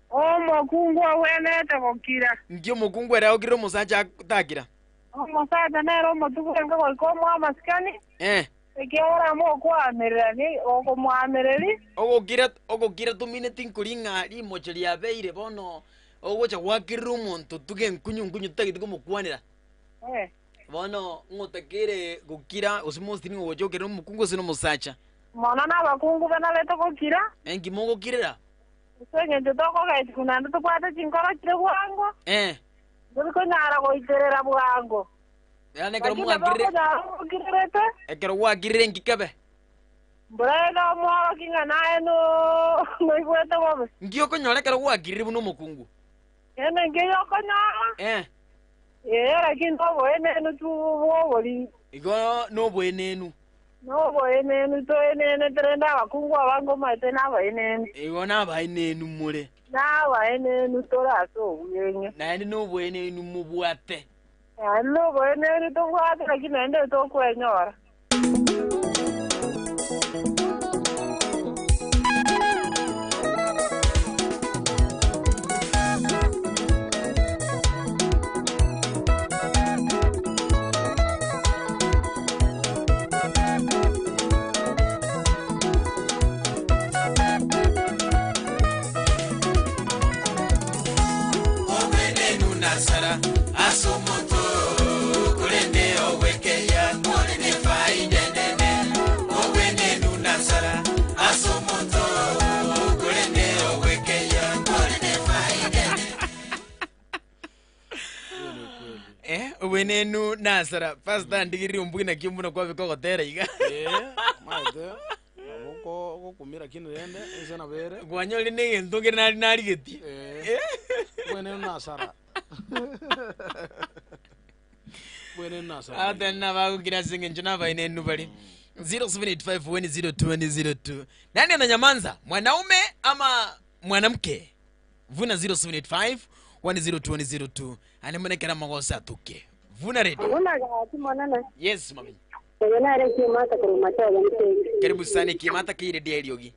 Omokungu ogwenerete gokira. Nki omokungu ere agokirire omosacha takira? Omosacha nere omotugurenke goika omoe amasikani. Eh. Ekiagera mokoamererania, okomoamereria. Ogokira, ogokira tomineti nkori ng'a rimocho riabeire bono ogocha gwakirera omonto tuge enkunyu-nkunyu totageti komokwanera. Eh. Bono ng'otakeire gokira gose mostly ng'a ogocha okirera omokungu gose na omosacha. Mono nabakungu banarete gokira. Enki mogokirera? Ase engencho tokogechigwa naende tobwate chinkoro chire bwango. Eh. Tori konyara goiterera bwango. Yaani ekero Lakini nabo mwakirire, okonyora ogokirerete, ekero gwakirire inki kebe? mbura ere omworokia ng'a naye no- noigwete bobe. Nki okonyora ekero gwakirire buna omokungu? Kende nkeiyo okonyora, Eh. ee, lakini noboenenu tu bw'oboriri. Igo noboenenu. Noboenenu toenenete rende abakungu abange omanyete nabaenenu. Igo nabaenenu more. Nabaenenu tore ase obweng'e. Naende noboenenu mobwate. Naende noboenenu tobwate, lakini naende tokwenyora. Omenenu nasara ase omonto korende ogwekeia kore nefaida enene. Omenenu nasara ase omonto korende ogwekeia kore nefaida enene. Eh, obwenenu nasara pastor ndigirire ombugi naki ombuna kwabeka ogotera iga. Eh, maete nabo oko- ogokumia lakini rende ense nabo ere. Kwanyorire na egento nkere nari narigetie. Eh, obwenenu nasara. Obwenenu nasara. Ate nabagokire ase eng'encho nabaenenu bare 0785102002 nani ananyamanza mwanaume ama mwanamke Vuna 0785 10202 ane muna ekero amagoso atoke. Vuna radio. Vuna gaki monene. Yes mami. Oyo nere Kimata korwa Machakos Msingi. Karibu sana Kimata keire dia eriogi.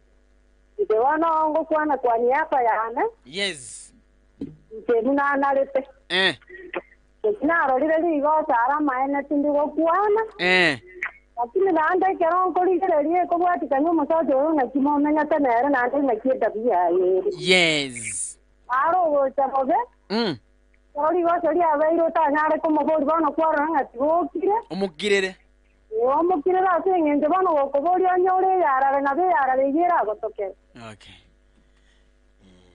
Inche bono ngokwana kwani yapa yane. Yes. Inche buna narete. Eh. Eki narorire rigoso are amaene tindi gokwana. Eh. Lakini naende ekero nkorigereria ekobwatikania omosacha oyo ng'aki momenyete nere naende ng'aki etabia yaye ere. Yes. Are ogocha bobe, ekero rigoso riabeire otanyare komoboria bono kwarora ng'a tigokire. Omokirere. Ee, omokirere ase engencho bono gokoboria onye ore eyarare nabo eyarare eyio eragotokere. Okay.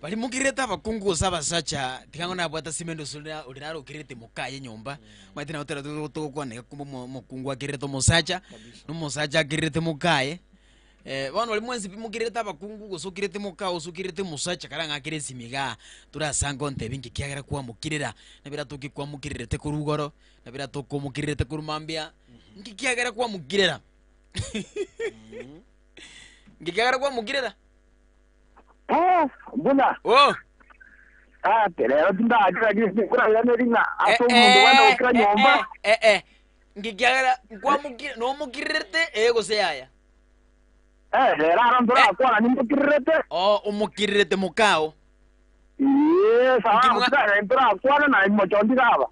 Baria mokirerete abakungu gose abasacha, tiga ng'o nabwate ase emende ase oria oria narokirerete mokaye nyomba, omanyete nabo tore togokwana iga kumbe omo omokungu akirerete omosacha, na omosacha akirerete mokaye, bono baria mwensi pi mokirerete abakungu gose okirerete mokao gose okirerete omosacha kare ang'akere esimi igaa, torasange ontebie nki kiagera kwamokirera, nabere atoke kwamokirerete korwa igoro, nabere atoke omokirerete korwa mambia, nki kiagera kwamokirera? Nki kiagera kwamokirera? Eh, buna. Oh. Ah, rero tindakira nkurairaneri ng'a ase omonto gwenda gokira nyomba. Eh, eh. Ngikiagera nkwamokire nomokirirete eh gose yaya. Eh, rero aro ntorakwana nimokirerete. Oh, omokirirete mokao. Ee, sawa gotira ntorakwana na imochondi gaba.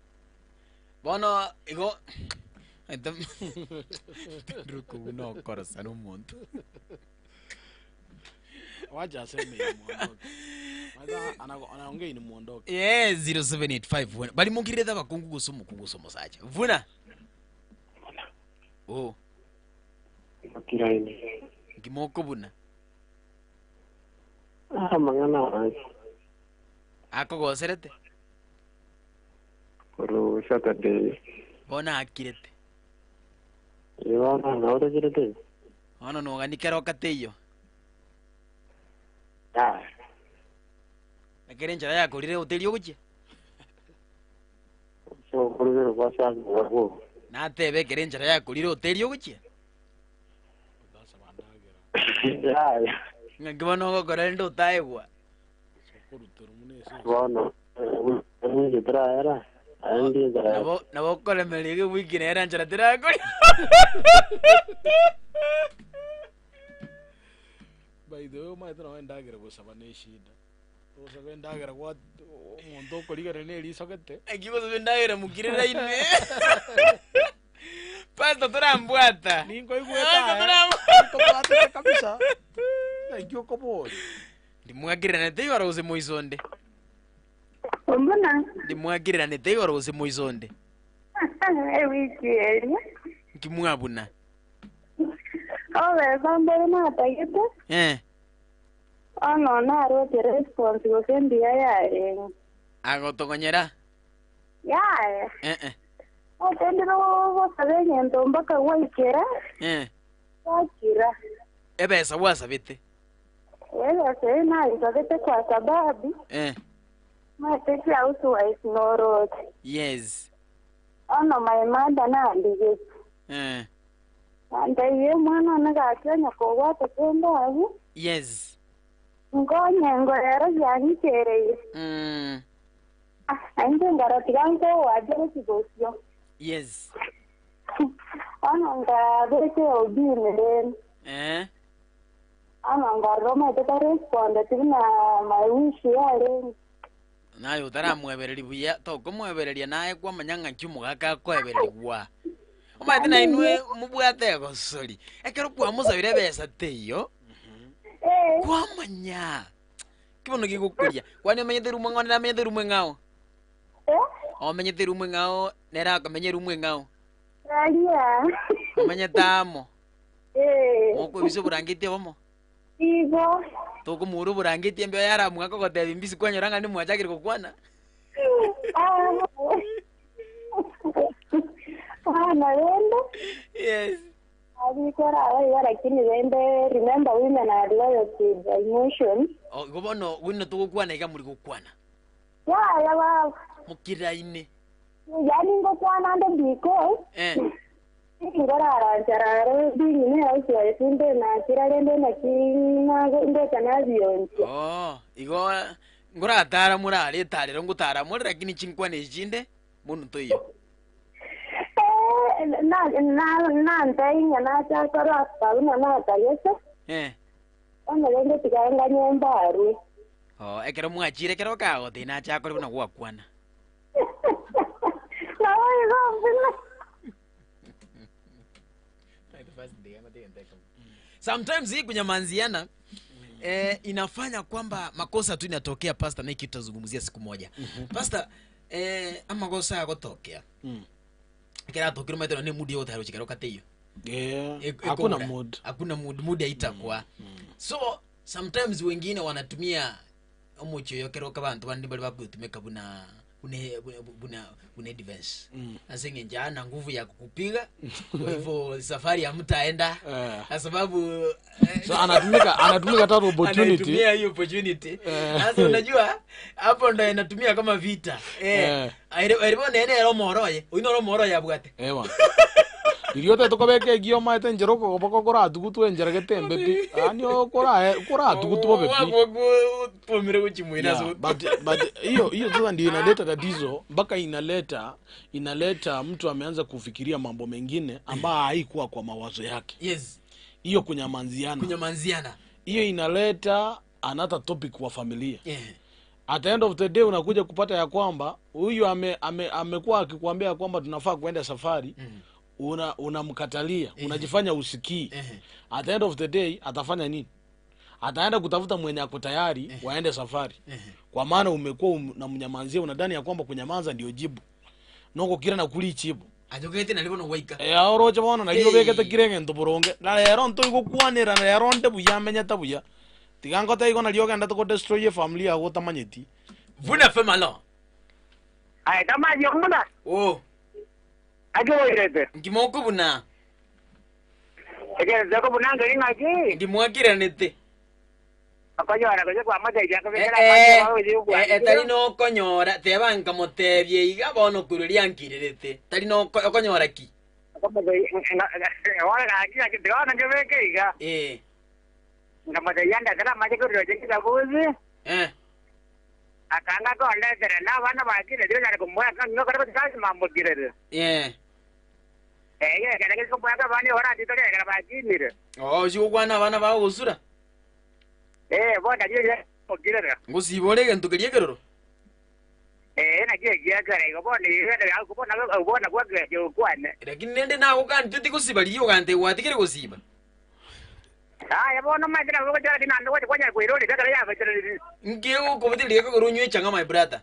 Bono igo Ndiri okorosa nomonto. Wacha aseme yeye muondoke. Maana anaongea ni muondoke. Yeah, 0785 bari mokirete abakungu gose omokungu gose omosacha vuna oh Kiraini. nkimoko buna Amang'ana wange akogoserete koru Saturday. bono akirete Igo bono naorogirete. Bono nogani kera okateiyo. Yaya. Ekero enchara yakorire oteria ogochia. Ase okorugera gwasangigwa bwogo. Natebe ekero enchara yakorire oteria ogochia. Yaya. Ng'aki bono ogokora rende otaegwa. Bono ewiki teraera naende enchara Nabo nabo okoremereria iga ewiki nere enchara terakori. By the way omanyete nonye endagera gosaba ne eshida. Ogosaba endagera gwa omonto okorigereria na eriso gete. Naki gosaba endagera mokirera ime. Pastor torambwata. Ninkoigwete Pastor aye. torambwata. Ninkobwatete kabisa. Naki okoboria. Ndimwakireranete igoro gose moiso onde? Ombuna. Ndimwakireranete igoro gose moiso onde? Ewiki eria. Nki mwabuna? Obesa mbore natagete. Eh. Bono naroche response gose mbuya yarenge. Agotogonyera? Yaya. Eh eh. Otendire gosaba egento mpaka gwaikera. Eh. Gwakira. Ebesa gwasabete? Ebesa eyio naisabete kwa sababu Eh. maete chiahouse wife noroche. Yes. Bono my mother nandigetie. Eh. Antaiye omwana one gaki onye kobwate kende abwo. Yes. Nkonye ngorero giang'ichereire. Nainche nkarora tiga nkogoacha gochia bosio. Yes. Bono nkabeka eobini rende. Eh. Bono nkarora omanyete tarespondeti buna my wish yarenge. Naye otaramwebereria buya, tokomwebereria naye kwamanya ng'aki omogaka akoebererigwa. Omanyete nainwe mobwate egosori, ekero kwamosabire ebesa teiyo, kwamanya ki bono gegokoria. Kwani omenyete erumu eng'ao nere amenyete erumu eng'ao? Omenyete erumu eng'ao nere akomenya erumu eng'ao? Momenyete amo? Mokoebisa oborangeti obomo? Igo. Tokomoura oborangeti embeo yaramwaka ogotebia mbisi kwanyora ng'a nimwachakire gokwana. Bono rende Yes. abikora aba iga lakini rende remember women are loyal to the emotions. Oh, igo bono buna togokwana iga muri gokwana. Yaya baba. Mokiraine. Yaani ngokwana nde because Eh. Nkoraranchera aro being ne housewife inde nakira rende naki nago ngocha nabionchia. Oo, igo ngoratara morare etarero ngotara more lakini chinkwana echi chinde bono toiyo. Eh, na na nantebie ng'a nacha korwa after buna natagete, Eh. bono rende tiga nganye mbarue. Oo, ekero mwachire ekero okagotebia nacha akore buna gwakwana. Nabo igo mbuna. Sometimes hii kunyamanziana eh, inafanya kwamba makosa tu inatokea pastor, na hiki tutazungumzia siku moja. Pastor, eh, amakosa agotokea ekero atokire omanyete nonye mood yogotara gochia kero kateiyo. Yeah. Hakuna Hakuna mood. Hakuna mood, mood haitakuwa. So sometimes wengine wanatumia Omochie oyo ekero abanto bande mbare bagotumeka buna buna buna buna edefense ase eng'encho hana nguvu ya kukupiga kwa hivyo safari hamtaenda Eh. kwa sababu So anatumika anatumika tatu opportunity. anaitumia hiyo opportunity Eh. sasa unajua hapo ndo inatumia kama vita eh Eh. aire bono ere omoro oye oino ore omoro oye abwate Ewa. Riria otagete kobeka egiya omaete enchera okogoboko koratugutwe enchera gete embe pi. Yaani okora koratugutwe bobe pi. Twomire gochimwina Yeah, but hiyo hiyo sasa ndio inaleta tatizo mpaka inaleta inaleta mtu ameanza kufikiria mambo mengine ambayo haikuwa kwa mawazo yake. Yes. Hiyo kunyamanziana. Kunyamanziana. Hiyo inaleta another topic kwa familia. Yeah. At the end of the day unakuja kupata ya kwamba huyu ame, ame, amekuwa akikwambia ya kwamba tunafaa kuenda safari una unamkatalia unajifanya usikii. At the end of the day atafanya nini? Ataenda kutafuta mwenye ako tayari waende safari, kwa maana umekuwa unamnyamanzia, unadhani ya kwamba kunyamaza ndio jibu nogokira na kuri ichibu ajogete nari bono gwaika Eh, oroche bono nari Hey. obegete kire egento boronge na rero ntoigokwanera na rero nde buya amenyete buya tiga ngote igo nari ogendete kodestroy efamily yago otamanyeti Vuna FM alo. Aye tamaji omuna. Oh. Ake oirete. Nkimoko buna. Ekere zako bunanga ringaki. Ndimwakiranete. Akonyora goche kwa mateja akobekera Eh, amache eh, eh, tari nokonyora teba nkamotebia iga bono korwa riankirerete tari noko- okonyora ki Ora gaki gaki tiga ngebeke iga. Eh. Ngamoteja ndetera amache korwa chikitabuzi. Eh. Akanga kondetera na abana bakire dio nare kumwaka ngokora kazi mambukirere. Eh. Eh, kere kere kumwaka bani ora titore kere bakinire. Oh, chigokwana abana bagosura Eh, bona dio mukirere. ngosibore egento keria ekeroro Eh, na kie kiakara igo bona igere akubona ubona kwa kwane. lakini nende nagokani tigosiba riria ogante gwatigire gosiba Aya bono mazira gogo chara dina ndo kwanya kuiroli kaka ya vetere. nkegokoboteri ekegoro onywe echang'a my brother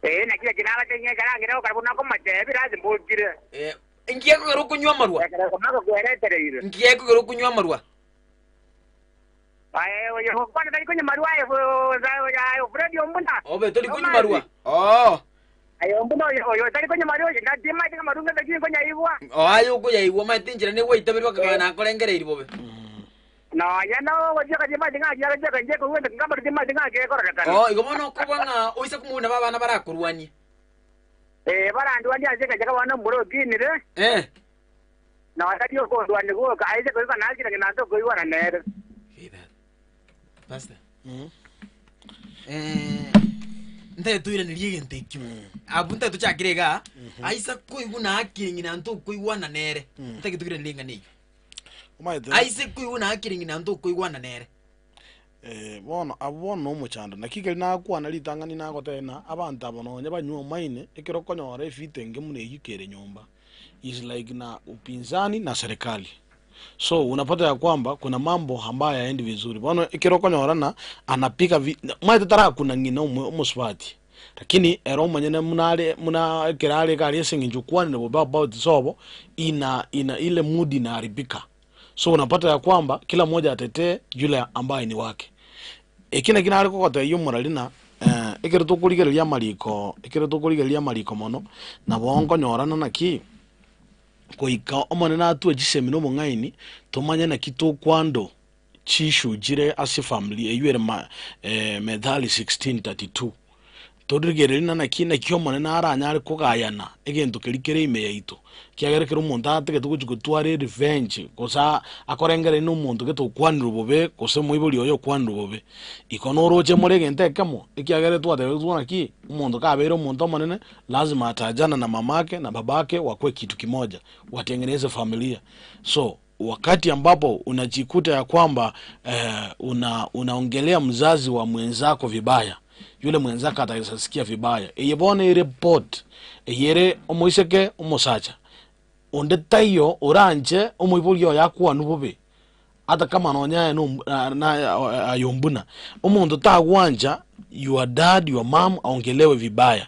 Eh, na kile kinala chenye kara ngira karibuna ko matebi razi mbukire. Eh, nkiekogera okunywa amarwa Komako kueretere ire. nkiekogera okunywa amarwa Aye, oyo kwana tali kwenye marua ayo ayo Fred ombuna. obe toli kunywa marua oh Ayo ombuna oyo oyo tali kwenye marua na tima tima marunga tali kwenye ibwa. oh ayo okoyaigwa maete enchera negwaitaberi bakagana nakorengereiri bobe No, ya no gochia katima tinga ya gochia kanje ko wenda ngamba tima tinga ke kora kana. oh igo bono okobwa ng'a oise komuna ba abana barakorwanie Eh, barandu andi aje kaje kabana mburo kinire. Eh. Nonya ri'okondwania gwoka, aise koigwa nakire ng'a nante okoigwana nere. Pastor. Eh, ntae toiranerie egento ekio abwo ntae tochakire igaa aisa koigwa nakire ng'ina nto okoigwana nere ntake toiranerie eng'ana eyio Omanyete aise koigwa nakire ng'ina nto okoigwana nere Eh, bono abwo bono nomochando. Naki ekero nakwana ritang'ani nagotebia ng'a abanto aba nonye banywa omaine, ekero okonyora efita enke buna eyio kere nyomba, is like na upinzani na serikali. So unapata ya kwamba kuna mambo ambayo hayaendi vizuri. Bono ekero okonyora ng'a anapiga vi omanyete tarakuna ng'ina omo omosubati, lakini ere omonyene buna are buna ekero are iga aria ase eng'encho okwanire bobe about sobo, ina ina ile mood inaharibika. So unapata ya kwamba kila mmoja atetee yule ambaye ni wake. Eki naki nare kogotebia omorari na eh, ekero tokorigereria amariko, ekero tokorigereria amariko mono, nabo nkonyorana naki, goika Omonene atwe chisemi na obong'aini, tomanye naki tokwando chiissue chire ase efamiri eywo ere ma Methali 16:32. Torigererie ng'a naki naki Omonene aranyare kogayana egento keria kere ime yaito, ekiagera ekero omonto atagete gochia gotwara erevenge gose akorengereria na omonto gete okwanirwe bobe gose omoibori oye okwanirwe bobe, iko noroche more egento ekemo, ekiagera twatebetigwe naki, omonto kabeire omonto omonene lazima atajana na mamake na babake wakwe kitu kimoja, watengeneze familia. So wakati ambapo unajikuta ya kwamba eh, una unaongelea mzazi wa mwenzako vibaya yule mwenzako atasasikia vibaya eye bono ere report eye ere omoiseke omosacha onde taiyo oranche omoibori oye akwanwe bobe ata kama nonya aye no na aye ombuna omonto tagwancha your dad your mum aongelewe vibaya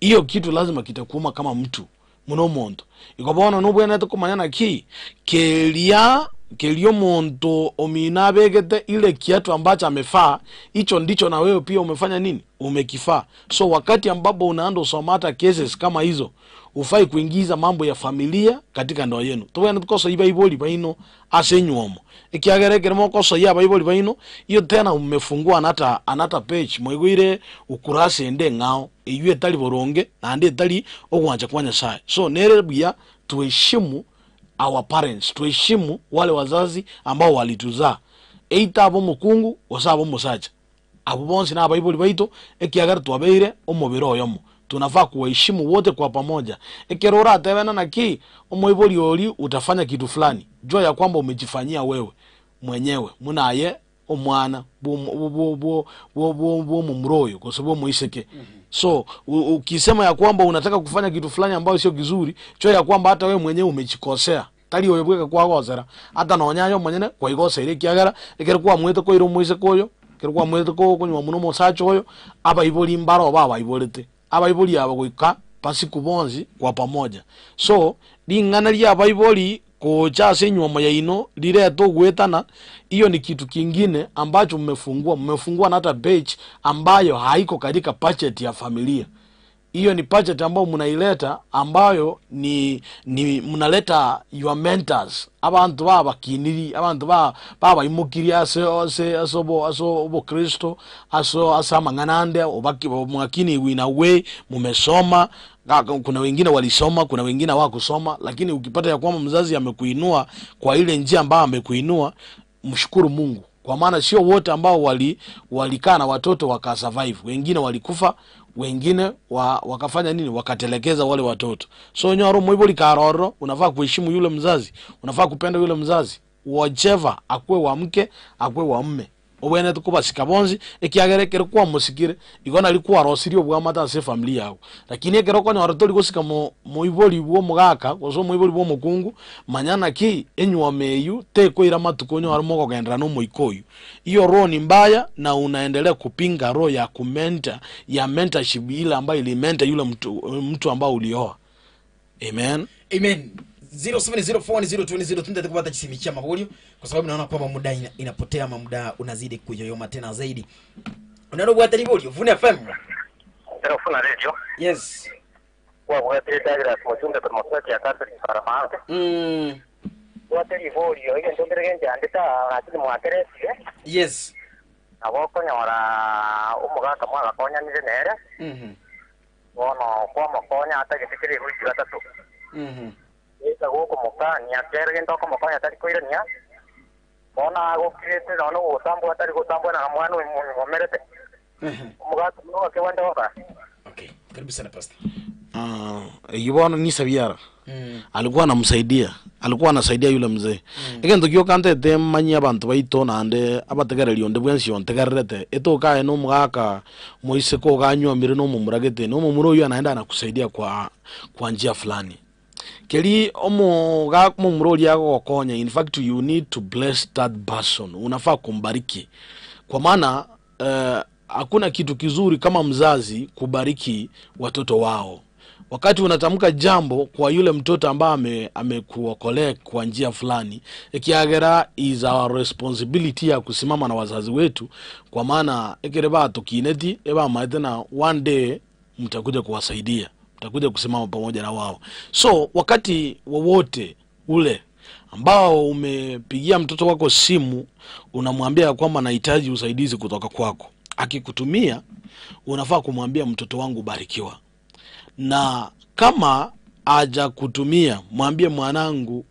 hiyo kitu lazima kitakuuma kama mtu buna omonto. Igo bono nobwenerete komanya naki keria keria omonto omino abegete ile kiatu ambacho amefaa, hicho ndicho na wewe pia umefanya nini? Umekifaa. So wakati ambapo unaenda usoma hata cases kama hizo, hufai kuingiza mambo ya familia katika ndoa yenu. Tobwenereti kosoyia baibori baino ase enywomo, ekiagera ekero mokosoyia abaibori baino, hiyo tena mmefungua another another page, mwaigwire ukurasa ende eng'ao. Eyio etari boronge naende etari ogwancha kwa Nyasae. So nere buya tuheshimu our parents, tuheshimu wale wazazi ambao walituzaa, either abe omokungu gose abe omosacha, abwo bonsi nabaibori baito ekiagera twabeire omobere oyomo. Tunafaa kuwaheshimu wote kwa pamoja. Ekero oratebe ng'a naki omoibori oria utafanya kitu fulani, jua ya kwamba umejifanyia wewe mwenyewe buna aye omwana bw'omomura oyo gose bw'omoiseke. So ukisema ya kwamba unataka kufanya kitu fulani ambayo sio kizuri, jua ya kwamba hata wewe mwenyewe umejikosea. Tari oyo bweka kwagosera, hata nonya aye omonyene kwaigoseire ekiagera ekero kwamoete koira omoiseke oyo, ekero kwamoete konywa buna omosacha oyo, abaibori mbaro babaiborete. Abaibori aba goika basiku bonsi kwa pamoja. So, ring'ana ri'abaibori gocha ase enyuomo yaino rirete ogoetana, hiyo ni kitu kingine ambacho mmefungua, mmefungua another page ambayo haiko katika budget ya familia. Hiyo ni budget ambayo mnaileta ambayo ni, ni mnaleta your mentors abanto babakiniri abanto ba babaimokirie ase ase ase obo ase obokristo ase ase amang'ana ande obaki mwakinigwe in a way mumesoma kuna wengine walisoma kuna wengine hawakusoma lakini ukipata ya kwamba mzazi amekuinua kwa ile njia ambayo amekuinua mshukuru Mungu kwa maana sio wote ambao wali walikaa na watoto wakasurvive. Wengine walikufa, wengine wa, wakafanya nini? Wakatelekeza wale watoto. So nyoro moibori karoro, unafaa kuheshimu yule mzazi, unafaa kupenda yule mzazi whichever akwe wa mke akwe wa mme obwenerete kobasika bonsi ekiagera ekero kwamosikire igo nari kwarosirie obwamate ase efamiri yago. Lakini ekero okonyora tori gosika mo moibori bwa omogaka gose omoibori bwa omokungu, manya naki enywomo eywo tekoira amatuko onyore mokogenderera na omoika oywo. Hiyo roho ni mbaya na unaendelea kupinga roho ya kumentor ya mentorship ile ambayo ilimentor yule mtu, mtu ambao ulioa. Amen. Amen. 07040202 tundete kupata chisimi cha maborio kwa sababu naona kwamba muda ina, inapotea ama muda unazidi kuyoyoma tena zaidi. Unalo bwata liborio Vune FM. Ero funa radio. Yes. Wabwatire Douglas Mujumbe Promotion ya Catholic Paramount. Bwate liborio egento nkere genchiandete aa lakini mwakeretie. Yes. Nabo okonyora omogaka mwagakonyanire nere. Bono kwamokonya atagete kera ewiki gatato. Goika gokomokania, kera gento okomokonya tari koirania, bono agokirete nonya nogotambua tari gotambua na omwana oyo omomerete. Omogaka oyio ogake gwende gokora. Okay, karibu sana pastor. Ah, eyio bono nisabiara alikuwa anamsaidia alikuwa anasaidia yule mzee egento gioka ntete manyie abanto baito naende abategereri onde bwensi ontegererete etoka aye na omogaka moiseke oganywomire na omomura gete na omomura oyio naende anakusaidia kwa kwa njia fulani Keri omoga omomura oria agogokonya in fact you need to bless that person unafaa kumbariki kwa maana eh, hakuna kitu kizuri kama mzazi kubariki watoto wao wakati unatamka jambo kwa yule mtoto ambaye ame, amekuokolea kwa njia fulani ekiagera is our responsibility ya kusimama na wazazi wetu kwa maana ekere batokineti ebamaete na one day mtakuja kuwasaidia mtakuja kusimama pamoja na wao so wakati wowote ule ambao umepigia mtoto wako simu unamwambia ya kwamba nahitaji usaidizi kutoka kwako akikutumia unafaa kumwambia mtoto wangu barikiwa na kama aja kutumia mwambie mwanangu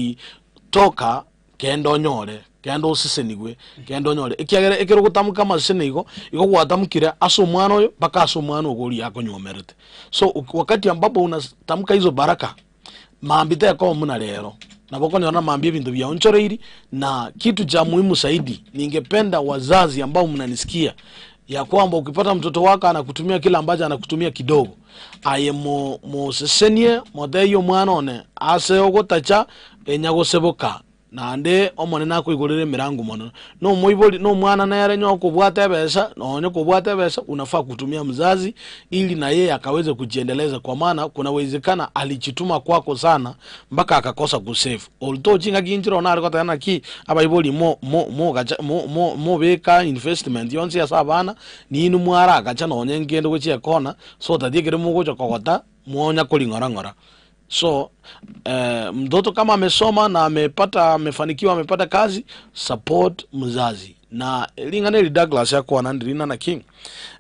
ukitoka kenda onyore kenda osesenigwe kenda onyore ekiagera ekero ogotamka amaseseni igo igo gwatamkire ase omwana oyo mpaka ase omwana ogo oria akonywomerete so wakati ambapo unatamka hizo baraka mambi tekoba muna rero nabo okonyora mambi ebinto biaonchoreiri na kitu cha muhimu zaidi ningependa wazazi ambao mnanisikia ya kwamba ukipata mtoto wako anakutumia kile ambacho anakutumia kidogo aye mo mosesenie moteie omwana one ase ogotacha enyagoseboka naende omonene akoigorera emirango mono na omoibori na omwana nere onye okobwata ebesa nonye kobwata ebesa unafaa kutumia mzazi ili na yeye akaweze kujiendeleza kwa maana kunawezekana alijituma kwako sana mpaka akakosa kusave olto chingaki inchire one are goteba naki abaibori mo mo mogacha mo mo mobeka investment yonsi ase abana ninwe mwaragacha nonye nkende gochia ekona so that ekere mogocha kogota mwonya koring'ora ng'ora So eh, mtoto kama amesoma na amepata amefanikiwa amepata kazi support mzazi na ring'ana eri Douglas akwana ndiri nana king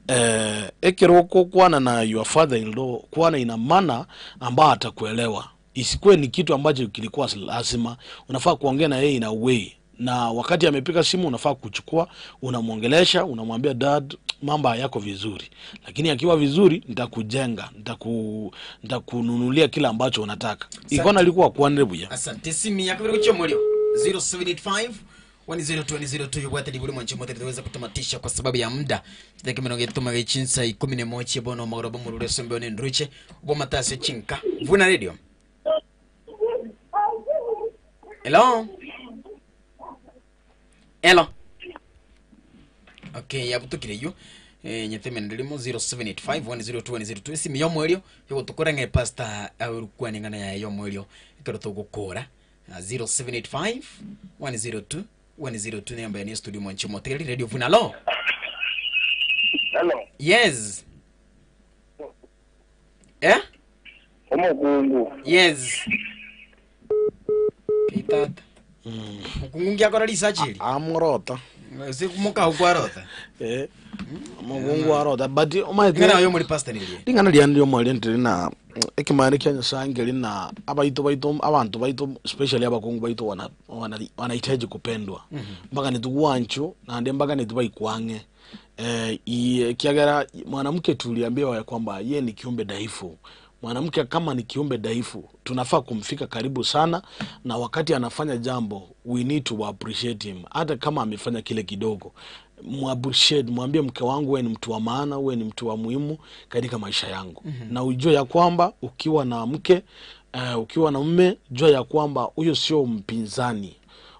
eh, ekero okokwana na your father in law kwana ina manner ambayo atakuelewa isikuwe ni kitu ambacho kilikuwa lazima unafaa kuongea na yeye in a way na wakati amepiga simu unafaa kuchukua unamwongelesha unamwambia dad mambo hayako vizuri lakini akiwa vizuri nitakujenga nitaku nitakununulia kila ambacho unataka ikona likuwa kwanire buya Asante simi yakabiri kuchia 0785 10202 yobwate liburi mwanche mote tuweza kutamatisha kwa sababu ya muda chidakika mirongo etuma gechinsa ikumi na moja bono omogoro bomorure sombe one nduche obomatase chinka vuna radio hello hello okay yabutukire yu eh, nyeteme ndirimo 0785 102 esimi yomwerio yogotukora ng'e pastor aurukwane ng'ana yaye yomwerio ekero togokora Ah, 0785 102 102 namba ya studio mwanche motegeri radio vuna lo Hello. yes eh Omokungu. Yes. Keitata. Mukungu ngiakora research eri. Amurota. Se mukau kwarota. Eh. Mukungu arota but omaete Ng'ana oyo muri pastor nirie. ring'ana riane riomweri ntiri na ekemani kia nyasaye nkeri na abaito baito abanto baito especially abakungu baito wana wana wanahitaji kupendwa mpaka nitugwancho naende mpaka nitubaikwange eh, kiagera mwanamke tuliambiwa ya kwamba ye ni kiumbe dhaifu mwanamke kama ni kiumbe dhaifu tunafaa kumfika karibu sana na wakati anafanya jambo we need to appreciate him hata kama amefanya kile kidogo muappreciate mwambie mke wangu we ni mtu wa maana we ni mtu wa muhimu katika maisha yangu Mhm. na ujue ya kwamba ukiwa na mke uh, ukiwa na mme jua ya kwamba huyo sio mpinzani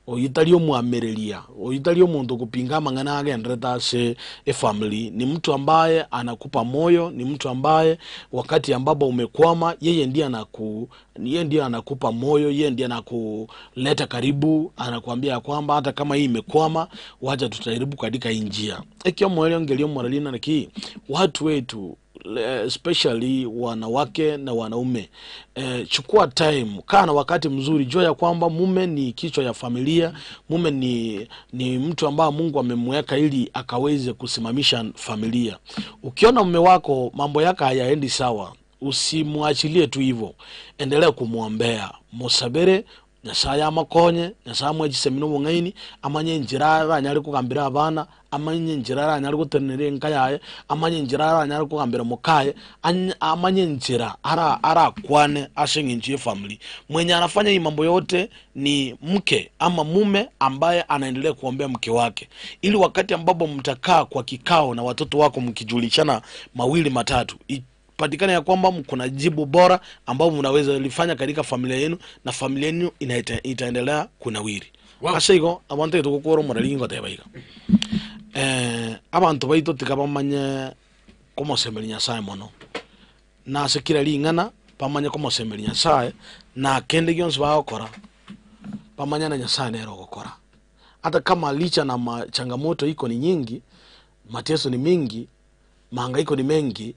oyo omwamereria oyo omuntu kupinga amang'ana agenderete ase efamily ni mtu ambaye anakupa moyo ni mtu ambaye wakati ambapo umekwama yeye ndiye anaku yeye ndiye anakupa moyo yeye ndiye anakuleta karibu anakuambia ya kwamba hata kama hii imekwama wacha tutajaribu katika hii njia ekiomwerio ngelio naki watu wetu especially wanawake na wanaume eh, chukua time kaa na wakati mzuri jua ya kwamba mume ni kichwa ya familia mume ni ni mtu ambaye mungu amemweka ili akaweze kusimamisha familia ukiona mume wako mambo yake hayaendi sawa Usimwachilie tu hivyo, endelea kumwombea, musabere Nyasaye amokonye, Nyasaye amoe chisemi na obong'aini, amanye enchera aranyare kogambera abana, amanye enchera aranyare gotenenera enka yaye, amanye enchera aranyare kogambera mokaye, anye amanye enchera ara arakwane ase eng'encho ya efamiri. Mwenye anafanya hii mambo yote ni mke ama mume ambaye anaendelea kuombea mke wake, ili wakati ambapo mtakaa kwa kikao na watoto wako mkijulishana mawili matatu, patikane ya kwamba kuna jibu bora ambao mnaweza lifanya katika familia yenu na familia yenu inaita, itaendelea kunawiri. Wow. Ase igo abanto togokora omoreri ngoteba iga abanto baito tiga bamanye komosemeria Nyasaye mono, na ase kera ring'ana bamanye komosemeria Nyasaye, na kende gionsi bagokora bamanye na Nyasaye nere ogokora. Hata kama licha na machangamoto iko ni nyingi, mateso ni mingi, mahangaiko ni mengi,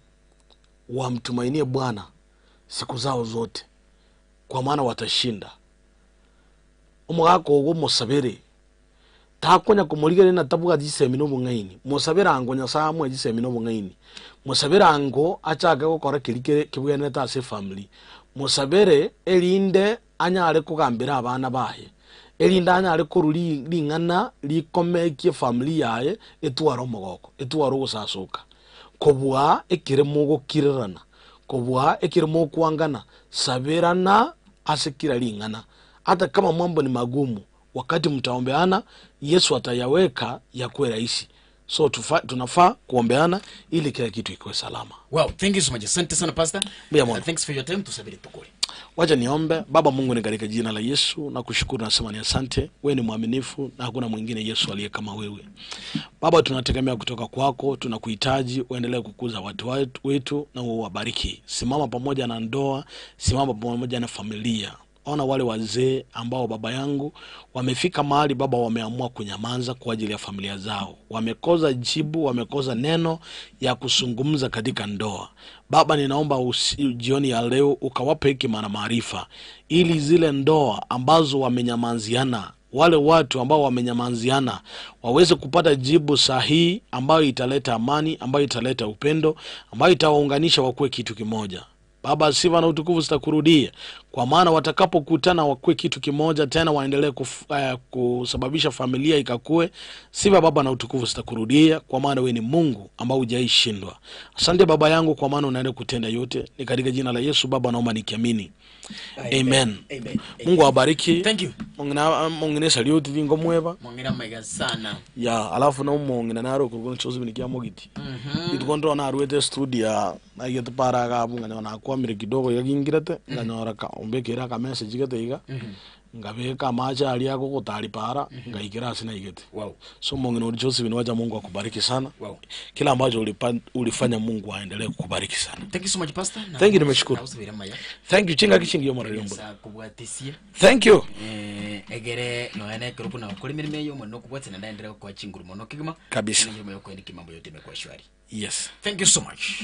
wamtumainie Bwana siku zao zote, kwa maana watashinda. Omogaka ogo omosabere, takonya komorigereria na tabwati chisemi na obong'aini, mosabere ango Nyasaye amoe chisemi na obong'aini, mosabere ango achake gokora keria kere kebwenerete ase efamiri, mosabere erinde anyare kogambera abana baye, erinde anyare korwa ri ring'ana rikomekia efamiri yaye etware omogoko, etware ogosasoka. Kobua ekere mogokirerana, kobua ekere mokwangana, saberana ase kera ring'ana. Hata kama mambo ni magumu, wakati mtaombeana, Yesu atayaweka yakuwe rahisi. So tufa, tunafaa kuombeana ili kila kitu ikuwe salama. Wow, thank you so much. Asante sana pastor. Mbuya mono. Thanks for your time. Tusabiri tukule. Wacha niombe. Baba Mungu, ni katika jina la Yesu na kushukuru, nasema ni asante. Wewe ni mwaminifu na hakuna mwingine Yesu aliye kama wewe. Baba, tunategemea kutoka kwako, tunakuhitaji uendelee kukuza watu wetu na uwabariki. Simama pamoja na ndoa, simama pamoja na familia. Ona wale wazee ambao baba yangu wamefika mahali Baba, wameamua kunyamaza kwa ajili ya familia zao, wamekosa jibu, wamekosa neno ya kuzungumza katika ndoa. Baba, ninaomba jioni ya leo ukawape hekima na maarifa, ili zile ndoa ambazo wamenyamaziana, wale watu ambao wamenyamaziana waweze kupata jibu sahihi ambayo italeta amani, ambayo italeta upendo, ambayo itawaunganisha wakuwe kitu kimoja. Baba, sifa na utukufu zitakurudia, kwa maana watakapokutana wakuwe kitu kimoja tena, waendelee kusababisha familia ikakue. Sifa Baba na utukufu zitakurudia, kwa maana wewe ni Mungu ambao hujaishindwa. Asante Baba yangu, kwa maana unaenda kutenda yote. Ni katika jina la Yesu Baba naomba nikiamini, amen. Amen. Mungu awabariki. Thank you. Mong'ina salute vingo mweba Mwongera maiga sana. ya alafu nomong'ina naro okorwa nichosi bini kia mogiti rituko ndona arwete studio naigete para agabu nganyora nakwamire kidogo iga gingirete nganyora ka ombekere aka message gete iga ngabeka amache aria agogotari para ngaikera ase naigete. Wow. So mong'ina ori Josephine, wacha Mungu akubariki sana. Wow. Kila ambacho ulifanya Mungu aendelee kukubariki sana. Thank you so much pastor. Na- Thank you, nimeshukuru. na usubira maya. Thank you chinga kichingi omoreri ombura. Nyasaye akubwatisie. Thank you. Egere noene kerupu na okore emirimo eye omonene okobwatia naende enderere gokoa chinguru mono kegima. Kabisa. Emirimo yokoenda kimambo yote imekuwa shwari. Yes. Thank you so much.